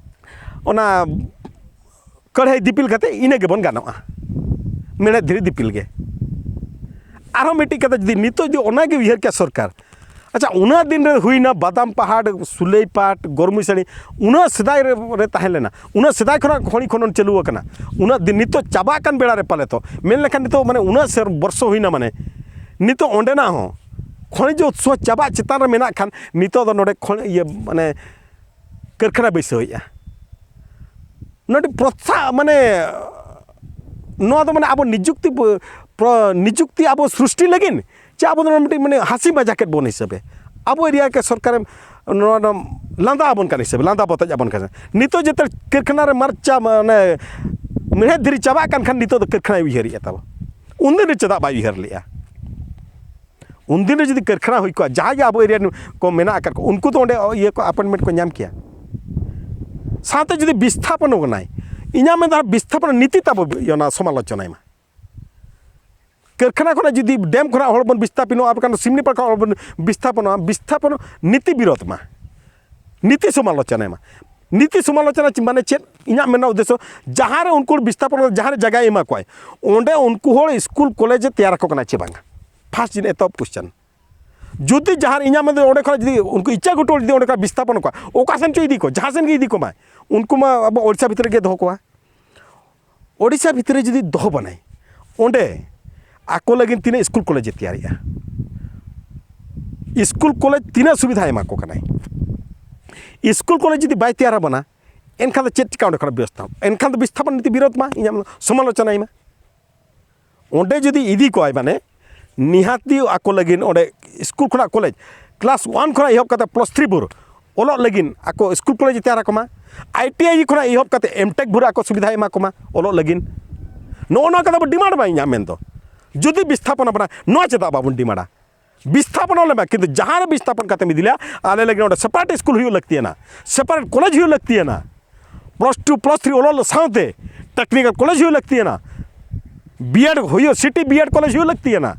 ᱚᱱᱟ ᱠᱟᱹᱲᱦᱟᱹᱭ ᱫᱤᱯᱤᱞ ᱠᱟᱛᱮ ᱤᱱᱟᱹ ᱜᱮᱵᱚᱱ ᱜᱟᱱᱚᱜᱼᱟ, ᱢᱮᱬᱦᱮᱫ ᱫᱷᱤᱨᱤ ᱫᱤᱯᱤᱞ ᱜᱮ᱾ ᱟᱨᱦᱚᱸ ᱢᱤᱫᱴᱤᱡ ᱠᱟᱛᱷᱟ, ᱡᱩᱫᱤ ᱱᱤᱛᱚᱜ ᱡᱩᱫᱤ ᱚᱱᱟᱜᱮ ᱩᱭᱦᱟᱹᱨ ᱠᱮᱭᱟ ᱥᱚᱨᱠᱟᱨ, ᱟᱪᱪᱷᱟ, ᱚᱱᱟ ᱫᱤᱱ ᱨᱮ ᱦᱩᱭᱱᱟ ᱵᱟᱫᱟᱢ ᱯᱟᱦᱟᱴ, ᱥᱩᱞᱟᱹᱭ ᱯᱟᱴ, ᱜᱚᱨᱢᱩᱥᱟᱹᱲᱤ, ᱩᱱᱟᱹᱜ ᱥᱮᱫᱟᱭ ᱨᱮ, ᱨᱮ ᱛᱟᱦᱮᱸ ᱞᱮᱱᱟ, ᱩᱱᱟᱹᱜ ᱥᱮᱫᱟᱭ ᱠᱷᱚᱱᱟᱜ ᱠᱷᱚᱱᱤ ᱠᱷᱚᱱᱚᱱ ᱪᱟᱹᱞᱩ ᱟᱠᱟᱱᱟ, ᱩᱱᱟᱹᱜ ᱫᱤᱱ ᱱᱤᱛᱚᱜ ᱪᱟᱵᱟᱜ ᱠᱟᱱ ᱵᱮᱲᱟ ᱨᱮ ᱯᱟᱞᱮ ᱛᱚ ᱢᱮᱱ ᱞᱮᱠᱷᱟᱱ ᱱᱤᱛᱚᱜ ᱢᱟᱱᱮ ᱩᱱᱟᱹᱜ ᱥᱮᱨ ᱵᱚᱨᱥᱚ ᱦᱩᱭᱱᱟ, ᱢᱟᱱᱮ ᱱᱤᱛᱚᱜ ᱚᱸᱰᱮᱱᱟᱜ ᱦᱚᱸ ᱠᱷᱚᱱᱤᱡᱽ ᱩᱛᱥᱚ ᱪᱟᱵᱟᱜ ᱪᱮᱛᱟᱱ ᱨᱮ ᱢᱮᱱᱟᱜ ᱠᱷᱟᱱ ᱱᱤᱛᱚᱜ ᱫᱚ ᱱᱚᱰᱮ ᱠᱷᱚᱱ ᱤᱭᱟᱹ ᱢᱟᱱᱮ ᱠᱟᱹᱨᱠᱷᱟᱱᱟ ᱵᱟᱹᱭᱥᱟᱹᱣᱮᱫᱼᱟ᱾ ᱱᱚᱰᱮ ᱯᱨᱚᱛᱷᱟ ᱢᱟᱱᱮ ᱱᱚᱣᱟ ᱫᱚ ᱢᱟᱱᱮ ᱟᱵᱚ ᱱᱤᱡᱩᱠᱛᱤ ᱵᱚ-, ᱯᱨᱚ-, ᱱᱤᱡᱩᱠᱛᱤ ᱟᱵᱚ ᱥᱨᱤᱥᱴᱤ ᱞᱟᱹᱜᱤᱫ ᱪᱮ ᱟᱵᱚ ᱫᱚ ᱢᱤᱫᱴᱤᱡ ᱢᱟᱱᱮ ᱦᱟᱹᱥᱤ ᱢᱟᱡᱟᱠᱮᱫ ᱵᱚᱱ ᱦᱤᱥᱟᱹᱵᱮ? ᱟᱵᱚ ᱮᱨᱤᱭᱟ ᱨᱮ ᱥᱚᱨᱠᱟᱨᱮ ᱱᱚᱣᱟ ᱫᱚ ᱞᱟᱸᱫᱟ ᱟᱵᱚᱱ ᱠᱟᱱ ᱦᱤᱥᱟᱹᱵ, ᱞᱟᱸᱫᱟ ᱵᱚᱛᱚᱡ ᱟᱵᱚᱱ ᱠᱟᱱᱟ᱾ ᱱᱤᱛᱚᱜ ᱡᱮᱛᱮ ᱠᱟᱹᱨᱠᱷᱟᱱᱟ ᱨᱮ ᱢᱟᱨᱪᱟ ᱢᱟᱱᱮ ᱢᱮᱬᱦᱮᱫ ᱫᱷᱤᱨᱤ ᱪᱟᱵᱟᱜ ᱠᱟᱱ ᱠᱷᱟᱱ ᱱᱤᱛᱚᱜ ᱫᱚ ᱠᱟᱹᱨᱠᱷᱟᱱᱟᱭ ᱩᱭᱦᱟᱹᱨᱮᱫᱼᱟ ᱛᱟᱵᱚ᱾ ᱩᱱᱫᱤᱱ ᱨᱮ ᱪᱮᱫᱟᱜ ᱵᱟᱭ ᱩᱭᱦᱟᱹᱨ ᱞᱮᱫᱼᱟ? ᱩᱱᱫᱤᱱ ᱨᱮ ᱡᱩᱫᱤ ᱠᱟᱹᱨᱠᱷᱟᱱᱟ ᱦᱩᱭ ᱠᱚᱜᱼᱟ, ᱡᱟᱦᱟᱸᱭ ᱜᱮ ᱟᱵᱚ ᱮᱨᱤᱭᱟ ᱨᱮᱱ ᱠᱚ ᱢᱮᱱᱟᱜ ᱟᱠᱟᱫ ᱠᱚ, ᱩᱱᱠᱩ ᱫᱚ ᱚᱸᱰᱮ ᱤᱭᱟᱹ ᱠᱚ ᱟᱯᱚᱭᱮᱱᱴᱢᱮᱱᱴ ᱠᱚ ᱧᱟᱢ ᱠᱮᱭᱟ᱾ ᱥᱟᱶᱛᱮ ᱡᱩᱫᱤ ᱵᱤᱥᱛᱷᱟᱯᱚᱱ ᱠᱟᱱᱟᱭ, ᱤᱧᱟᱹᱜ ᱢᱮᱱᱫᱚ ᱵᱤᱥᱛᱷᱟᱯᱚᱱ ᱱᱤᱛᱤ ᱛᱟᱵᱚ ᱚᱱᱟ ᱥᱚᱢᱟᱞᱳᱪᱚᱱᱟᱭ ᱢᱟ᱾ ᱠᱟᱹᱨᱠᱷᱟᱱᱟ ᱠᱷᱚᱱᱟᱜ ᱡᱩᱫᱤ ᱰᱮᱢ ᱠᱷᱚᱱᱟᱜ ᱦᱚᱲ ᱵᱚᱱ ᱵᱤᱥᱛᱷᱟᱯᱤᱱᱚᱜᱼᱟ, ᱟᱨ ᱵᱟᱠᱷᱟᱱ ᱥᱤᱢᱱᱤᱯᱟᱲ ᱠᱷᱚᱱᱟᱜ ᱦᱚᱲ ᱵᱚᱱ ᱵᱤᱥᱛᱷᱟᱯᱚᱱᱚᱜᱼᱟ, ᱵᱤᱥᱛᱷᱟᱯᱚᱱ ᱱᱤᱛᱤ ᱵᱤᱨᱳᱫᱷ ᱢᱟ, ᱱᱤᱛᱤ ᱥᱚᱢᱟᱞᱳᱪᱚᱱᱟᱭ ᱢᱟ᱾ ᱱᱤᱛᱤ ᱥᱚᱢᱟᱞᱳᱪᱚᱱᱟ ᱢᱟᱱᱮ ᱪᱮᱫ? ᱤᱧᱟᱹᱜ ᱢᱮᱱ ᱨᱮᱱᱟᱜ ᱩᱫᱽᱫᱮᱥᱥᱚ, ᱡᱟᱦᱟᱸ ᱨᱮ ᱩᱱᱠᱩ ᱵᱤᱥᱛᱷᱟᱯᱚᱱ, ᱡᱟᱦᱟᱸ ᱨᱮ ᱡᱟᱭᱜᱟᱭ ᱮᱢᱟ ᱠᱚᱣᱟᱭ, ᱚᱸᱰᱮ ᱩᱱᱠᱩ ᱦᱚᱲ ᱥᱠᱩᱞ ᱠᱚᱞᱮᱡᱽ ᱮ ᱛᱮᱭᱟᱨ ᱟᱠᱚ ᱠᱟᱱᱟ ᱪᱮ ᱵᱟᱝᱟ? ᱯᱷᱟᱥᱴ ᱡᱤᱱ ᱮᱛᱚᱦᱚᱵ ᱠᱚᱥᱪᱮᱱ᱾ ᱡᱩᱫᱤ ᱡᱟᱦᱟᱸ ᱨᱮ ᱤᱧᱟᱹᱜ ᱢᱮᱱᱫᱚ ᱚᱸᱰᱮ ᱠᱷᱚᱱᱟᱜ ᱡᱩᱫᱤ ᱩᱱᱠᱩ ᱤᱪᱪᱷᱟ ᱜᱷᱩᱴᱩ ᱡᱩᱫᱤ ᱚᱸᱰᱮ ᱠᱷᱚᱱᱟᱜ ᱵᱤᱥᱛᱷᱟᱯᱚᱱ ᱠᱚᱣᱟ, ᱚᱠᱟ ᱥᱮᱱ ᱪᱚ ᱤᱫᱤ ᱠᱚ, ᱡᱟᱦᱟᱸ ᱥᱮᱱ ᱜᱮ ᱤᱫᱤ ᱠᱚᱢᱟᱭ, ᱩᱱᱠᱩ ᱢᱟ ᱟᱵᱚ ᱳᱰᱤᱥᱟ ᱵᱷᱤᱛᱨᱤ ᱨᱮᱜᱮ ᱫᱚᱦᱚ ᱠᱚᱣᱟ᱾ ᱳᱰᱤᱥᱟ ᱵᱷᱤᱛᱨᱤ ᱨᱮ ᱡᱩᱫᱤ ᱫᱚᱦᱚ ᱵᱚᱱᱟᱭ, ᱚᱸᱰᱮ ᱟᱠᱚ ᱞᱟᱹᱜᱤᱫ ᱛᱤᱱᱟᱹᱜ ᱥᱠᱩᱞ ᱠᱚᱞᱮᱡᱽ ᱮ ᱛᱮᱭᱟᱨᱮᱜᱼᱟ? ᱥᱠᱩᱞ ᱠᱚᱞᱮᱡᱽ ᱛᱤᱱᱟᱹᱜ ᱥᱩᱵᱤᱫᱷᱟ ᱮᱢᱟ ᱠᱚ ᱠᱟᱱᱟᱭ? ᱥᱠᱩᱞ ᱠᱚᱞᱮᱡᱽ ᱡᱩᱫᱤ ᱵᱟᱭ ᱛᱮᱭᱟᱨ ᱟᱵᱚᱱᱟ, ᱮᱱᱠᱷᱟᱱ ᱫᱚ ᱪᱮᱫ ᱪᱤᱠᱟ ᱚᱸᱰᱮ ᱠᱷᱚᱱᱟᱜ ᱵᱮᱵᱚᱥᱛᱷᱟ? ᱮᱱᱠᱷᱟᱱ ᱫᱚ ᱵᱤᱥᱛᱷᱟᱯᱚᱱ ᱱᱤᱛᱤ ᱵᱤᱨᱳᱫᱷ ᱢᱟ, ᱤᱧᱟᱹᱜ ᱥᱚᱢᱟᱞᱳᱪᱚᱱᱟᱭ ᱢᱟ᱾ ᱚᱸᱰᱮ ᱡᱩᱫᱤ ᱤᱫᱤ ᱠᱚᱣᱟᱭ, ᱢᱟᱱᱮ ᱱᱤᱦᱟᱹᱛᱤ ᱟᱠᱚ ᱞᱟᱹᱜᱤᱫ ᱚᱸᱰᱮ ᱥᱠᱩᱞ ᱠᱷᱚᱱᱟᱜ ᱠᱚᱞᱮᱡᱽ, ᱠᱞᱟᱥ ᱳᱣᱟᱱ ᱠᱷᱚᱱᱟᱜ ᱮᱦᱚᱵ ᱠᱟᱛᱮ ᱯᱞᱟᱥ ᱛᱷᱨᱤ ᱵᱷᱳᱨ ᱚᱞᱚᱜ ᱞᱟᱹᱜᱤᱫ ᱟᱠᱚ ᱥᱠᱩᱞ ᱠᱚᱞᱮᱡᱽ ᱮ ᱛᱮᱭᱟᱨ ᱟᱠᱚ ᱢᱟ᱾ ᱟᱭ ᱴᱤ ᱟᱭ ᱠᱷᱚᱱᱟᱜ ᱮᱦᱚᱵ ᱠᱟᱛᱮ ᱮᱢ ᱴᱮᱠ ᱵᱷᱳᱨ ᱟᱠᱚ ᱥᱩᱵᱤᱫᱷᱟᱭ ᱮᱢᱟ ᱠᱚ ᱢᱟ ᱚᱞᱚᱜ ᱞᱟᱹᱜᱤᱫ᱾ ᱱᱚᱜᱼᱚ ᱱᱚᱣᱟ ᱠᱚᱫᱚ ᱟᱵᱚ ᱰᱤᱢᱟᱱᱰ ᱢᱟ᱾ ᱤᱧᱟᱹᱜ ᱢᱮᱱ ᱫᱚ, ᱡᱩᱫᱤ ᱵᱤᱥᱛᱷᱟᱯᱚᱱ ᱟᱵᱚᱱᱟ, ᱱᱚᱣᱟ ᱪᱮᱫᱟᱜ ᱵᱟᱵᱚᱱ ᱰᱤᱢᱟᱱᱰᱟ? ᱵᱤᱥᱛᱷᱟᱯᱚᱱ ᱞᱮᱢᱟ, ᱠᱤᱱᱛᱩ ᱡᱟᱦᱟᱸ ᱨᱮ ᱵᱤᱥᱛᱷᱟᱯᱚᱱ ᱠᱟᱛᱮᱢ ᱤᱫᱤ ᱞᱮᱭᱟ, ᱟᱞᱮ ᱞᱟᱹᱜᱤᱫ ᱚᱸᱰᱮ ᱥᱮᱯᱟᱨᱮᱴ ᱥᱠᱩᱞ ᱦᱩᱭᱩᱜ ᱞᱟᱹᱠᱛᱤᱭᱟᱱᱟ, ᱥᱮᱯᱟᱨᱮᱴ ᱠᱚᱞᱮᱡᱽ ᱦᱩᱭᱩᱜ ᱞᱟᱹᱠᱛᱤᱭᱟᱱᱟ, ᱯᱞᱟᱥ ᱴᱩ ᱯᱞᱟᱥ ᱛᱷᱨᱤ ᱚᱞᱚᱜ ᱥᱟᱶᱛᱮ ᱴᱮᱠᱱᱤᱠᱟᱞ ᱠᱚᱞᱮᱡᱽ ᱦᱩᱭᱩᱜ ᱞᱟᱹᱠᱛᱤᱭᱟᱱᱟ, ᱵᱤᱭᱮᱰ ᱦᱩᱭᱩᱜ, ᱥᱤᱴᱤ ᱵᱤᱭᱮᱰ ᱠᱚᱞᱮᱡᱽ ᱦᱩᱭᱩᱜ ᱞᱟᱹᱠᱛᱤᱭᱟᱱᱟ,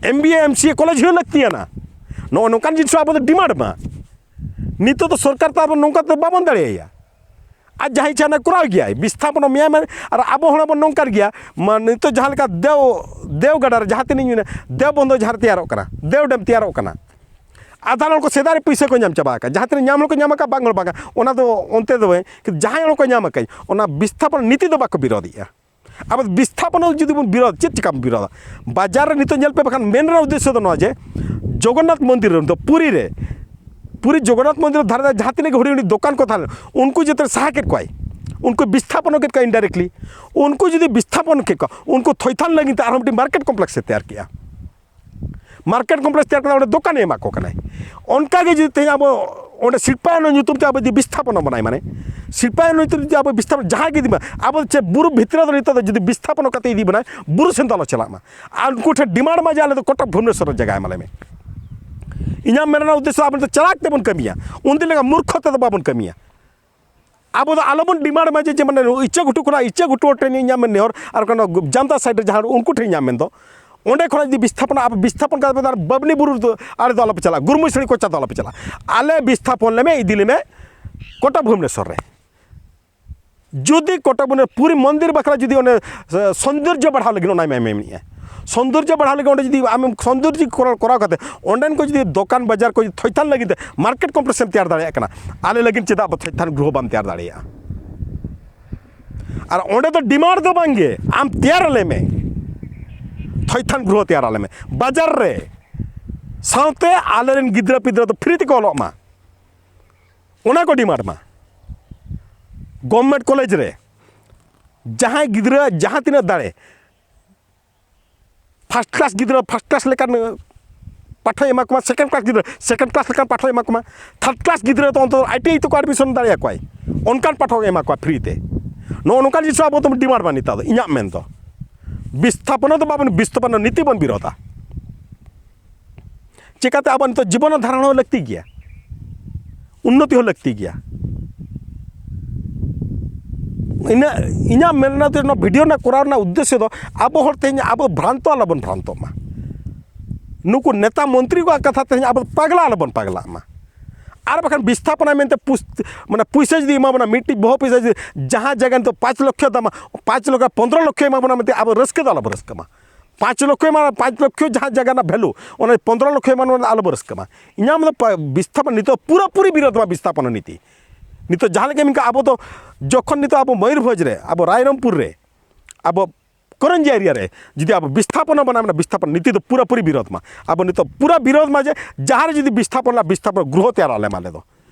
ᱮᱢ ᱵᱤ ᱮ ᱮᱢ ᱥᱤ ᱮ ᱠᱚᱞᱮᱡᱽ ᱦᱩᱭᱩᱜ ᱞᱟᱹᱠᱛᱤᱭᱟᱱᱟ᱾ ᱱᱚᱜᱼᱚ ᱱᱚᱝᱠᱟᱱ ᱡᱤᱱᱤᱥ ᱟᱵᱚ ᱫᱚ ᱰᱤᱢᱟᱱᱰ ᱢᱟ᱾ ᱱᱤᱛᱚᱜ ᱫᱚ ᱥᱚᱨᱠᱟᱨ ᱛᱚ ᱟᱵᱚ ᱱᱚᱝᱠᱟ ᱛᱮ ᱵᱟᱵᱚᱱ ᱫᱟᱲᱮᱭᱟᱭᱟ᱾ ᱟᱨ ᱡᱟᱦᱟᱸᱭ ᱪᱟᱱᱟ ᱠᱚᱨᱟᱣ ᱜᱮᱭᱟᱭ, ᱵᱤᱥᱛᱷᱟᱯᱚᱱ ᱢᱮᱭᱟᱭ ᱢᱮ᱾ ᱟᱨ ᱟᱵᱚ ᱦᱚᱲ ᱵᱚᱱ ᱱᱚᱝᱠᱟᱱ ᱜᱮᱭᱟ, ᱢᱟ ᱱᱤᱛᱚᱜ ᱡᱟᱦᱟᱸ ᱞᱮᱠᱟ ᱫᱮᱣ, ᱫᱮᱣ ᱜᱟᱰᱟ ᱨᱮ ᱡᱟᱦᱟᱸ ᱛᱤᱱᱟᱹᱜ ᱤᱧ ᱢᱮᱱᱟ, ᱫᱮᱣ ᱵᱚᱱᱫᱚ ᱡᱟᱦᱟᱸ ᱨᱮ ᱛᱮᱭᱟᱨᱚᱜ ᱠᱟᱱᱟ, ᱫᱮᱣ ᱰᱮᱢ ᱛᱮᱭᱟᱨᱚᱜ ᱠᱟᱱᱟ᱾ ᱟᱫᱷᱟ ᱦᱚᱲ ᱠᱚ ᱥᱮᱫᱟᱭ ᱨᱮ ᱯᱩᱭᱥᱟᱹ ᱠᱚ ᱧᱟᱢ ᱪᱟᱵᱟ ᱟᱠᱟᱫ, ᱡᱟᱦᱟᱸ ᱛᱤᱱᱟᱹᱜ ᱧᱟᱢ ᱦᱚᱲ ᱠᱚ ᱧᱟᱢ ᱟᱠᱟᱫ, ᱵᱟᱝ ᱦᱚᱲ ᱵᱟᱝᱟ, ᱚᱱᱟ ᱫᱚ ᱚᱱᱛᱮ ᱫᱚ ᱵᱟᱝ, ᱠᱤᱱᱛᱩ ᱡᱟᱦᱟᱸᱭ ᱦᱚᱲ ᱠᱚ ᱧᱟᱢ ᱟᱠᱟᱫ, ᱚᱱᱟ ᱵᱤᱥᱛᱷᱟᱯᱚᱱ ᱱᱤᱛᱤ ᱫᱚ ᱵᱟᱠᱚ ᱵᱤᱨᱳᱫᱷᱮᱜᱼᱟ᱾ ᱟᱵᱚ ᱵᱤᱥᱛᱷᱟᱯᱚᱱ ᱡᱩᱫᱤ ᱵᱚᱱ ᱵᱤᱨᱳᱫᱷ, ᱪᱮᱫ ᱪᱤᱠᱟᱢ ᱵᱤᱨᱳᱫᱷᱟ? ᱵᱟᱡᱟᱨ ᱨᱮ ᱱᱤᱛᱚᱜ ᱧᱮᱞ ᱯᱮ, ᱵᱟᱠᱷᱟᱱ ᱢᱮᱱ ᱨᱮᱱᱟᱜ ᱩᱫᱽᱫᱮᱥᱥᱚ ᱫᱚ ᱱᱚᱣᱟ ᱡᱮ ᱡᱚᱜᱚᱱᱱᱟᱛᱷ ᱢᱚᱱᱫᱤᱨ ᱨᱮ, ᱯᱩᱨᱤ ᱨᱮ, ᱯᱩᱨᱤ ᱡᱚᱜᱚᱱᱱᱟᱛᱷ ᱢᱚᱱᱫᱤᱨ ᱫᱷᱟᱨᱮ ᱨᱮ ᱡᱟᱦᱟᱸ ᱛᱤᱱᱟᱹᱜ ᱜᱮ ᱦᱩᱰᱤᱧ ᱦᱩᱰᱤᱧ ᱫᱚᱠᱟᱱ ᱠᱚ ᱛᱟᱦᱮᱸ ᱞᱮᱱᱟ, ᱩᱱᱠᱩ ᱡᱚᱛᱚ ᱥᱟᱦᱟ ᱠᱮᱫ ᱠᱚᱣᱟᱭ, ᱩᱱᱠᱩ ᱵᱤᱥᱛᱷᱟᱯᱚᱱ ᱠᱮᱫ ᱠᱚᱣᱟ ᱤᱱᱰᱟᱭᱨᱮᱠᱴᱞᱤ᱾ ᱩᱱᱠᱩ ᱡᱩᱫᱤ ᱵᱤᱥᱛᱷᱟᱯᱚᱱ ᱠᱮᱫ ᱠᱚᱣᱟ, ᱩᱱᱠᱩ ᱛᱷᱚᱭᱛᱷᱟᱱ ᱞᱟᱹᱜᱤᱫ ᱛᱮ ᱟᱨᱦᱚᱸ ᱢᱤᱫᱴᱤᱡ ᱢᱟᱨᱠᱮᱴ ᱠᱚᱢᱯᱞᱮᱠᱥ ᱮ ᱛᱮᱭᱟᱨ ᱠᱮᱜᱼᱟ᱾ ᱢᱟᱨᱠᱮᱴ ᱠᱚᱢᱯᱞᱮᱠᱥ ᱛᱮᱭᱟᱨ ᱠᱟᱛᱮ ᱚᱸᱰᱮ ᱫᱚᱠᱟᱱᱮ ᱮᱢᱟ ᱠᱚ ᱠᱟᱱᱟᱭ᱾ ᱚᱱᱠᱟ ᱜᱮ ᱡᱩᱫᱤ ᱛᱮᱦᱮᱧ ᱟᱵᱚ ᱚᱸᱰᱮ ᱥᱤᱞᱯᱟᱭᱚᱱ ᱧᱩᱛᱩᱢ ᱛᱮ ᱟᱵᱚ ᱡᱩᱫᱤ ᱵᱤᱥᱛᱷᱟᱯᱚᱱᱟ ᱵᱚᱱᱟᱭ, ᱢᱟᱱᱮ ᱥᱤᱞᱯᱟᱭᱚᱱ ᱧᱩᱛᱩᱢ ᱡᱩᱫᱤ ᱟᱵᱚ ᱵᱤᱥᱛᱷᱟᱯᱚᱱ, ᱡᱟᱦᱟᱸᱭ ᱜᱮ ᱡᱩᱫᱤ ᱢᱟ-, ᱟᱵᱚ ᱪᱮᱫ ᱵᱩᱨᱩ ᱵᱷᱤᱛᱨᱤ ᱨᱮ ᱱᱤᱛᱚᱜ ᱫᱚ ᱡᱩᱫᱤ ᱵᱤᱥᱛᱷᱟᱯᱚᱱ ᱠᱟᱛᱮ ᱤᱫᱤ ᱵᱚᱱᱟᱭ, ᱵᱩᱨᱩ ᱥᱮᱱ ᱫᱚ ᱟᱞᱚ ᱪᱟᱞᱟᱜ ᱢᱟ᱾ ᱟᱨ ᱩᱱᱠᱩ ᱴᱷᱮᱱ ᱰᱤᱢᱟᱱᱰ ᱢᱟ ᱡᱮ ᱟᱞᱮ ᱫᱚ ᱠᱚᱴᱚᱠ ᱵᱷᱩᱵᱽᱱᱮᱥᱚᱨ ᱨᱮ ᱡᱟᱭᱜᱟ ᱮᱢᱟ ᱞᱮ ᱢᱮ᱾ ᱤᱧᱟᱹᱜ ᱢᱮᱱ ᱨᱮᱱᱟᱜ ᱩᱫᱽᱫᱮᱥᱥᱚ ᱟᱵᱚ ᱫᱚ ᱪᱟᱞᱟᱠ ᱛᱮᱵᱚᱱ ᱠᱟᱹᱢᱤᱭᱟ, ᱩᱱᱫᱤᱱ ᱞᱮᱠᱟ ᱢᱩᱨᱠᱷᱚ ᱛᱮᱫᱚ ᱵᱟᱵᱚᱱ ᱠᱟᱹᱢᱤᱭᱟ᱾ ᱟᱵᱚ ᱫᱚ ᱟᱞᱚᱵᱚᱱ ᱰᱤᱢᱟᱱᱰ ᱢᱟ ᱡᱮ, ᱡᱮ ᱢᱟᱱᱮ ᱤᱪᱟᱹ ᱜᱷᱩᱴᱩ ᱠᱷᱚᱱᱟᱜ, ᱤᱪᱟᱹ ᱜᱷᱩᱴᱩ ᱴᱷᱮᱱ ᱤᱧᱟᱹᱜ ᱢᱮᱱ ᱱᱮᱦᱚᱨ, ᱟᱨ ᱠᱟᱱᱟ ᱡᱟᱱᱛᱟ ᱥᱟᱭᱤᱰ ᱨᱮ ᱡᱟᱦᱟᱸ ᱩᱱᱠᱩ ᱴᱷᱮᱱ ᱤᱧᱟᱹᱜ ᱢᱮᱱ ᱫᱚ, ᱚᱸᱰᱮ ᱠᱷᱚᱱᱟᱜ ᱡᱩᱫᱤ ᱵᱤᱥᱛᱷᱟᱯᱚᱱᱟ, ᱟᱵᱚ ᱵᱤᱥᱛᱷᱟᱯᱚᱱ ᱠᱟᱛᱮ ᱵᱚᱱ ᱵᱟᱵᱽᱱᱤ ᱵᱩᱨᱩ ᱫᱚ ᱟᱲᱮ ᱫᱚ ᱟᱞᱚᱯᱮ ᱪᱟᱞᱟᱜᱼᱟ, ᱜᱩᱨᱢᱩᱡ ᱥᱟᱹᱲᱤ ᱠᱚᱪᱟ ᱫᱚ ᱟᱞᱚᱯᱮ ᱪᱟᱞᱟᱜᱼᱟ, ᱟᱞᱮ ᱵᱤᱥᱛᱷᱟᱯᱚᱱ ᱞᱮᱢᱮ, ᱤᱫᱤ ᱞᱮᱢᱮ ᱠᱚᱴᱟ ᱵᱷᱩᱵᱽᱱᱮᱥᱚᱨ ᱨᱮ᱾ ᱡᱩᱫᱤ ᱠᱚᱴᱟ ᱵᱷᱩᱵᱽᱱᱮ-, ᱯᱩᱨᱤ ᱢᱚᱱᱫᱤᱨ ᱵᱟᱠᱷᱨᱟ ᱡᱩᱫᱤ ᱚᱱᱮ, ᱮ, ᱥᱚᱱᱫᱚᱨᱡᱚ ᱵᱟᱲᱦᱟᱣ ᱞᱟᱹᱜᱤᱫ ᱚᱱᱟᱭ ᱢᱮ-, ᱢᱮᱱᱮᱫᱼᱟ, ᱥᱚᱱᱫᱚᱨᱡᱚ ᱵᱟᱲᱦᱟᱣ ᱞᱟᱹᱜᱤᱫ ᱚᱸᱰᱮ ᱡᱩᱫᱤ ᱟᱢᱮᱢ ᱥᱚᱱᱫᱚᱨᱡᱚ ᱠᱚᱨᱟᱣ, ᱠᱚᱨᱟᱣ ᱠᱟᱛᱮ ᱚᱸᱰᱮᱱ ᱠᱚ ᱡᱩᱫᱤ ᱫᱚᱠᱟᱱ ᱵᱟᱡᱟᱨ ᱠᱚ ᱡᱩᱫᱤ ᱛᱷᱚᱭᱛᱷᱟᱱ ᱞᱟᱹᱜᱤᱫ ᱛᱮ ᱢᱟᱨᱠᱮᱴ ᱠᱚᱢᱯᱞᱮᱠᱥ ᱮᱢ ᱛᱮᱭᱟᱨ ᱫᱟᱲᱮᱭᱟᱜ ᱠᱟᱱᱟ, ᱟᱞᱮ ᱞᱟᱹᱜᱤᱫ ᱪᱮᱫᱟᱜ ᱟᱵᱚ ᱛᱷᱚᱭᱛᱷᱟᱱ ᱜᱨᱚᱦᱚ ᱵᱟᱢ ᱛᱮᱭᱟᱨ ᱫᱟᱲᱮᱭᱟᱜᱼᱟ? ᱟᱨ ᱚᱸᱰᱮ ᱫᱚ ᱰᱤᱢᱟᱱᱰ ᱫᱚ ᱵᱟᱝᱜᱮ, ᱟᱢ ᱛᱮᱭᱟᱨ ᱟᱞᱮ ᱢᱮ, ᱛᱷᱚᱭᱛᱷᱟᱱ ᱜᱨᱚᱦᱚ ᱛᱮᱭᱟᱨ ᱟᱞᱮ ᱢᱮ ᱵᱟᱡᱟᱨ ᱨᱮ, ᱥᱟᱶᱛᱮ ᱟᱞᱮᱨᱮᱱ ᱜᱤᱫᱽᱨᱟᱹ ᱯᱤᱫᱽᱨᱟᱹ ᱫᱚ ᱯᱷᱨᱤ ᱛᱮᱠᱚ ᱚᱞᱚᱜ ᱢᱟ, ᱚᱱᱟ ᱠᱚ ᱰᱤᱢᱟᱱᱰ ᱢᱟ᱾ ᱜᱚᱵᱷᱢᱮᱱᱴ ᱠᱚᱞᱮᱡᱽ ᱨᱮ ᱡᱟᱦᱟᱸᱭ ᱜᱤᱫᱽᱨᱟᱹ ᱡᱟᱦᱟᱸ ᱛᱤᱱᱟᱹᱜ ᱫᱟᱲᱮ, ᱯᱷᱟᱥᱴ ᱠᱞᱟᱥ ᱜᱤᱫᱽᱨᱟᱹ ᱯᱷᱟᱥᱴ ᱠᱞᱟᱥ ᱞᱮᱠᱟᱱ ᱯᱟᱴᱷᱟᱭ ᱮᱢᱟ ᱠᱚᱢᱟ, ᱥᱮᱠᱮᱱᱰ ᱠᱞᱟᱥ ᱜᱤᱫᱽᱨᱟᱹ ᱥᱮᱠᱮᱱᱰ ᱠᱞᱟᱥ ᱞᱮᱠᱟᱱ ᱯᱟᱴᱷᱟᱭ ᱮᱢᱟ ᱠᱚᱢᱟ, ᱛᱷᱟᱨᱰ ᱠᱞᱟᱥ ᱜᱤᱫᱽᱨᱟᱹ ᱫᱚ ᱚᱱᱛᱚ ᱟᱭ ᱴᱤ ᱟᱭ ᱛᱮᱠᱚ ᱮᱰᱢᱤᱥᱚᱱ ᱫᱟᱲᱮᱭᱟᱠᱚᱣᱟᱭ, ᱚᱱᱠᱟᱱ ᱯᱟᱴᱷᱟᱣ ᱮᱢᱟ ᱠᱚᱣᱟ ᱯᱷᱨᱤ ᱛᱮ᱾ ᱱᱚᱜᱼᱚ ᱱᱚᱝᱠᱟᱱ ᱡᱤᱱᱤᱥ ᱟᱵᱚ ᱫᱚ ᱰᱤᱢᱟᱱᱰ ᱢᱟ ᱱᱮᱛᱟᱨ ᱫᱚ, ᱤᱧᱟᱹᱜ ᱢᱮᱱ ᱫᱚ ᱵᱤᱥᱛᱷᱟᱯᱚᱱᱟ ᱫᱚ ᱵᱟᱵᱚᱱ, ᱵᱤᱥᱛᱷᱟᱯᱚᱱᱟ ᱱᱤᱛᱤ ᱵᱚᱱ ᱵᱤᱨᱳᱫᱷᱟ᱾ ᱪᱮᱠᱟᱛᱮ ᱟᱵᱚ ᱱᱤᱛᱚᱜ ᱡᱤᱵᱚᱱ ᱫᱷᱟᱨᱚᱱ ᱦᱚᱸ ᱞᱟᱹᱠᱛᱤ ᱜᱮᱭᱟ, ᱩᱱᱱᱚᱛᱤ ᱦᱚᱸ ᱞᱟᱹᱠᱛᱤ ᱜᱮᱭᱟ᱾ ᱤᱱᱟᱹ ᱤᱧᱟᱹᱜ ᱢᱮᱱ ᱨᱮᱱᱟᱜ ᱫᱚ, ᱱᱚᱣᱟ ᱵᱷᱤᱰᱤᱭᱳ ᱨᱮᱱᱟᱜ ᱠᱚᱨᱟᱣ ᱨᱮᱱᱟᱜ ᱩᱫᱽᱫᱮᱥᱥᱚ ᱫᱚ ᱟᱵᱚ ᱦᱚᱲ ᱛᱮᱦᱮᱧ ᱟᱵᱚ ᱵᱷᱨᱟᱱᱛᱚ ᱟᱞᱚᱵᱚᱱ ᱵᱷᱨᱟᱱᱛᱚᱜ ᱢᱟ᱾ ᱱᱩᱠᱩ ᱱᱮᱛᱟ ᱢᱚᱱᱛᱨᱤ ᱠᱚᱣᱟᱜ ᱠᱟᱛᱷᱟ ᱛᱮᱦᱮᱧ ᱟᱵᱚ ᱯᱟᱜᱽᱞᱟ ᱟᱞᱚᱵᱚᱱ ᱯᱟᱜᱽᱞᱟᱜ ᱢᱟ᱾ ᱟᱨ ᱵᱟᱠᱷᱟᱱ ᱵᱤᱥᱛᱷᱟᱯᱚᱱᱟ ᱢᱮᱱᱛᱮ ᱯᱩᱥ-, ᱢᱟᱱᱮ ᱯᱩᱭᱥᱟᱹ ᱡᱩᱫᱤ ᱮᱢᱟ ᱵᱚᱱᱟ, ᱢᱤᱫᱴᱤᱡ ᱵᱚᱦᱚᱜ ᱯᱩᱭᱥᱟᱹ ᱡᱩᱫᱤ ᱡᱟᱦᱟᱸ ᱡᱟᱭᱜᱟ ᱱᱤᱛᱚᱜ ᱯᱟᱸᱪ ᱞᱚᱠᱷᱚ ᱫᱟᱢᱟ, ᱯᱟᱸᱪ ᱞᱚᱠᱷᱚ, ᱯᱚᱱᱫᱽᱨᱚ ᱞᱚᱠᱷᱚ ᱮᱢᱟ ᱵᱚᱱᱟ ᱢᱮᱱᱛᱮ ᱟᱵᱚ ᱨᱟᱹᱥᱠᱟᱹ ᱫᱚ ᱟᱞᱚᱵᱚᱱ ᱨᱟᱹᱥᱠᱟᱹ ᱢᱟ᱾ ᱯᱟᱸᱪ ᱞᱚᱠᱷᱚ ᱮᱢᱟ, ᱯᱟᱸᱪ ᱞᱚᱠᱷᱚ ᱡᱟᱦᱟᱸ ᱡᱟᱭᱜᱟ ᱨᱮᱱᱟᱜ ᱵᱷᱮᱞᱩ, ᱚᱱᱟ ᱯᱚᱱᱫᱽᱨᱚ ᱞᱚᱠᱷᱚ ᱮᱢᱟ, ᱚᱱᱟ ᱟᱞᱚᱵᱚᱱ ᱨᱟᱹᱥᱠᱟᱹ ᱢᱟ᱾ ᱤᱧᱟᱹᱜ ᱢᱚᱛᱞᱚᱵ ᱯᱟ-, ᱵᱤᱥᱛᱷᱟᱯᱚᱱ ᱱᱤᱛᱚᱜ ᱯᱩᱨᱟᱹᱯᱩᱨᱤ ᱵᱤᱨᱳᱫᱷ ᱢᱟ ᱵᱤᱥᱛᱷᱟᱯᱚᱱ ᱱᱤᱛᱤ᱾ ᱱᱤᱛᱚᱜ ᱡᱟᱦᱟᱸ ᱞᱮᱠᱟ ᱢᱮᱱᱠᱷᱟᱱ ᱟᱵᱚ ᱫᱚ ᱡᱚᱠᱷᱚᱱ ᱱᱤᱛᱚᱜ ᱟᱵᱚ ᱢᱚᱭᱩᱨᱵᱷᱚᱸᱡᱽ ᱨᱮ, ᱟᱵᱚ ᱨᱟᱭᱨᱚᱝᱯᱩᱨ ᱨᱮ, ᱟᱵᱚ ᱠᱚᱨᱚᱧᱡᱤᱭᱟ ᱮᱨᱤᱭᱟ ᱨᱮ ᱡᱩᱫᱤ ᱟᱵᱚ ᱵᱤᱥᱛᱷᱟᱯᱚᱱᱟ ᱵᱚᱱᱟ, ᱢᱟᱱᱮ ᱵᱤᱥᱛᱷᱟᱯᱚᱱ ᱱᱤᱛᱤ ᱫᱚ ᱯᱩᱨᱟᱹᱯᱩᱨᱤ ᱵᱤᱨᱳᱫᱷ ᱢᱟ᱾ ᱟᱵᱚ ᱱᱤᱛᱚᱜ ᱯᱩᱨᱟᱹ ᱵᱤᱨᱳᱫᱷ ᱢᱟ ᱡᱮ ᱡᱟᱦᱟᱸ ᱨᱮ ᱡᱩᱫᱤ ᱵᱤᱥᱛᱷᱟᱯᱚᱱᱟ, ᱵᱤᱥᱛᱷᱟᱯᱚᱱ ᱜᱨᱚᱦᱚ ᱛᱮᱭᱟᱨ ᱟᱞᱮ ᱢᱟ ᱟᱞᱮ ᱫᱚ᱾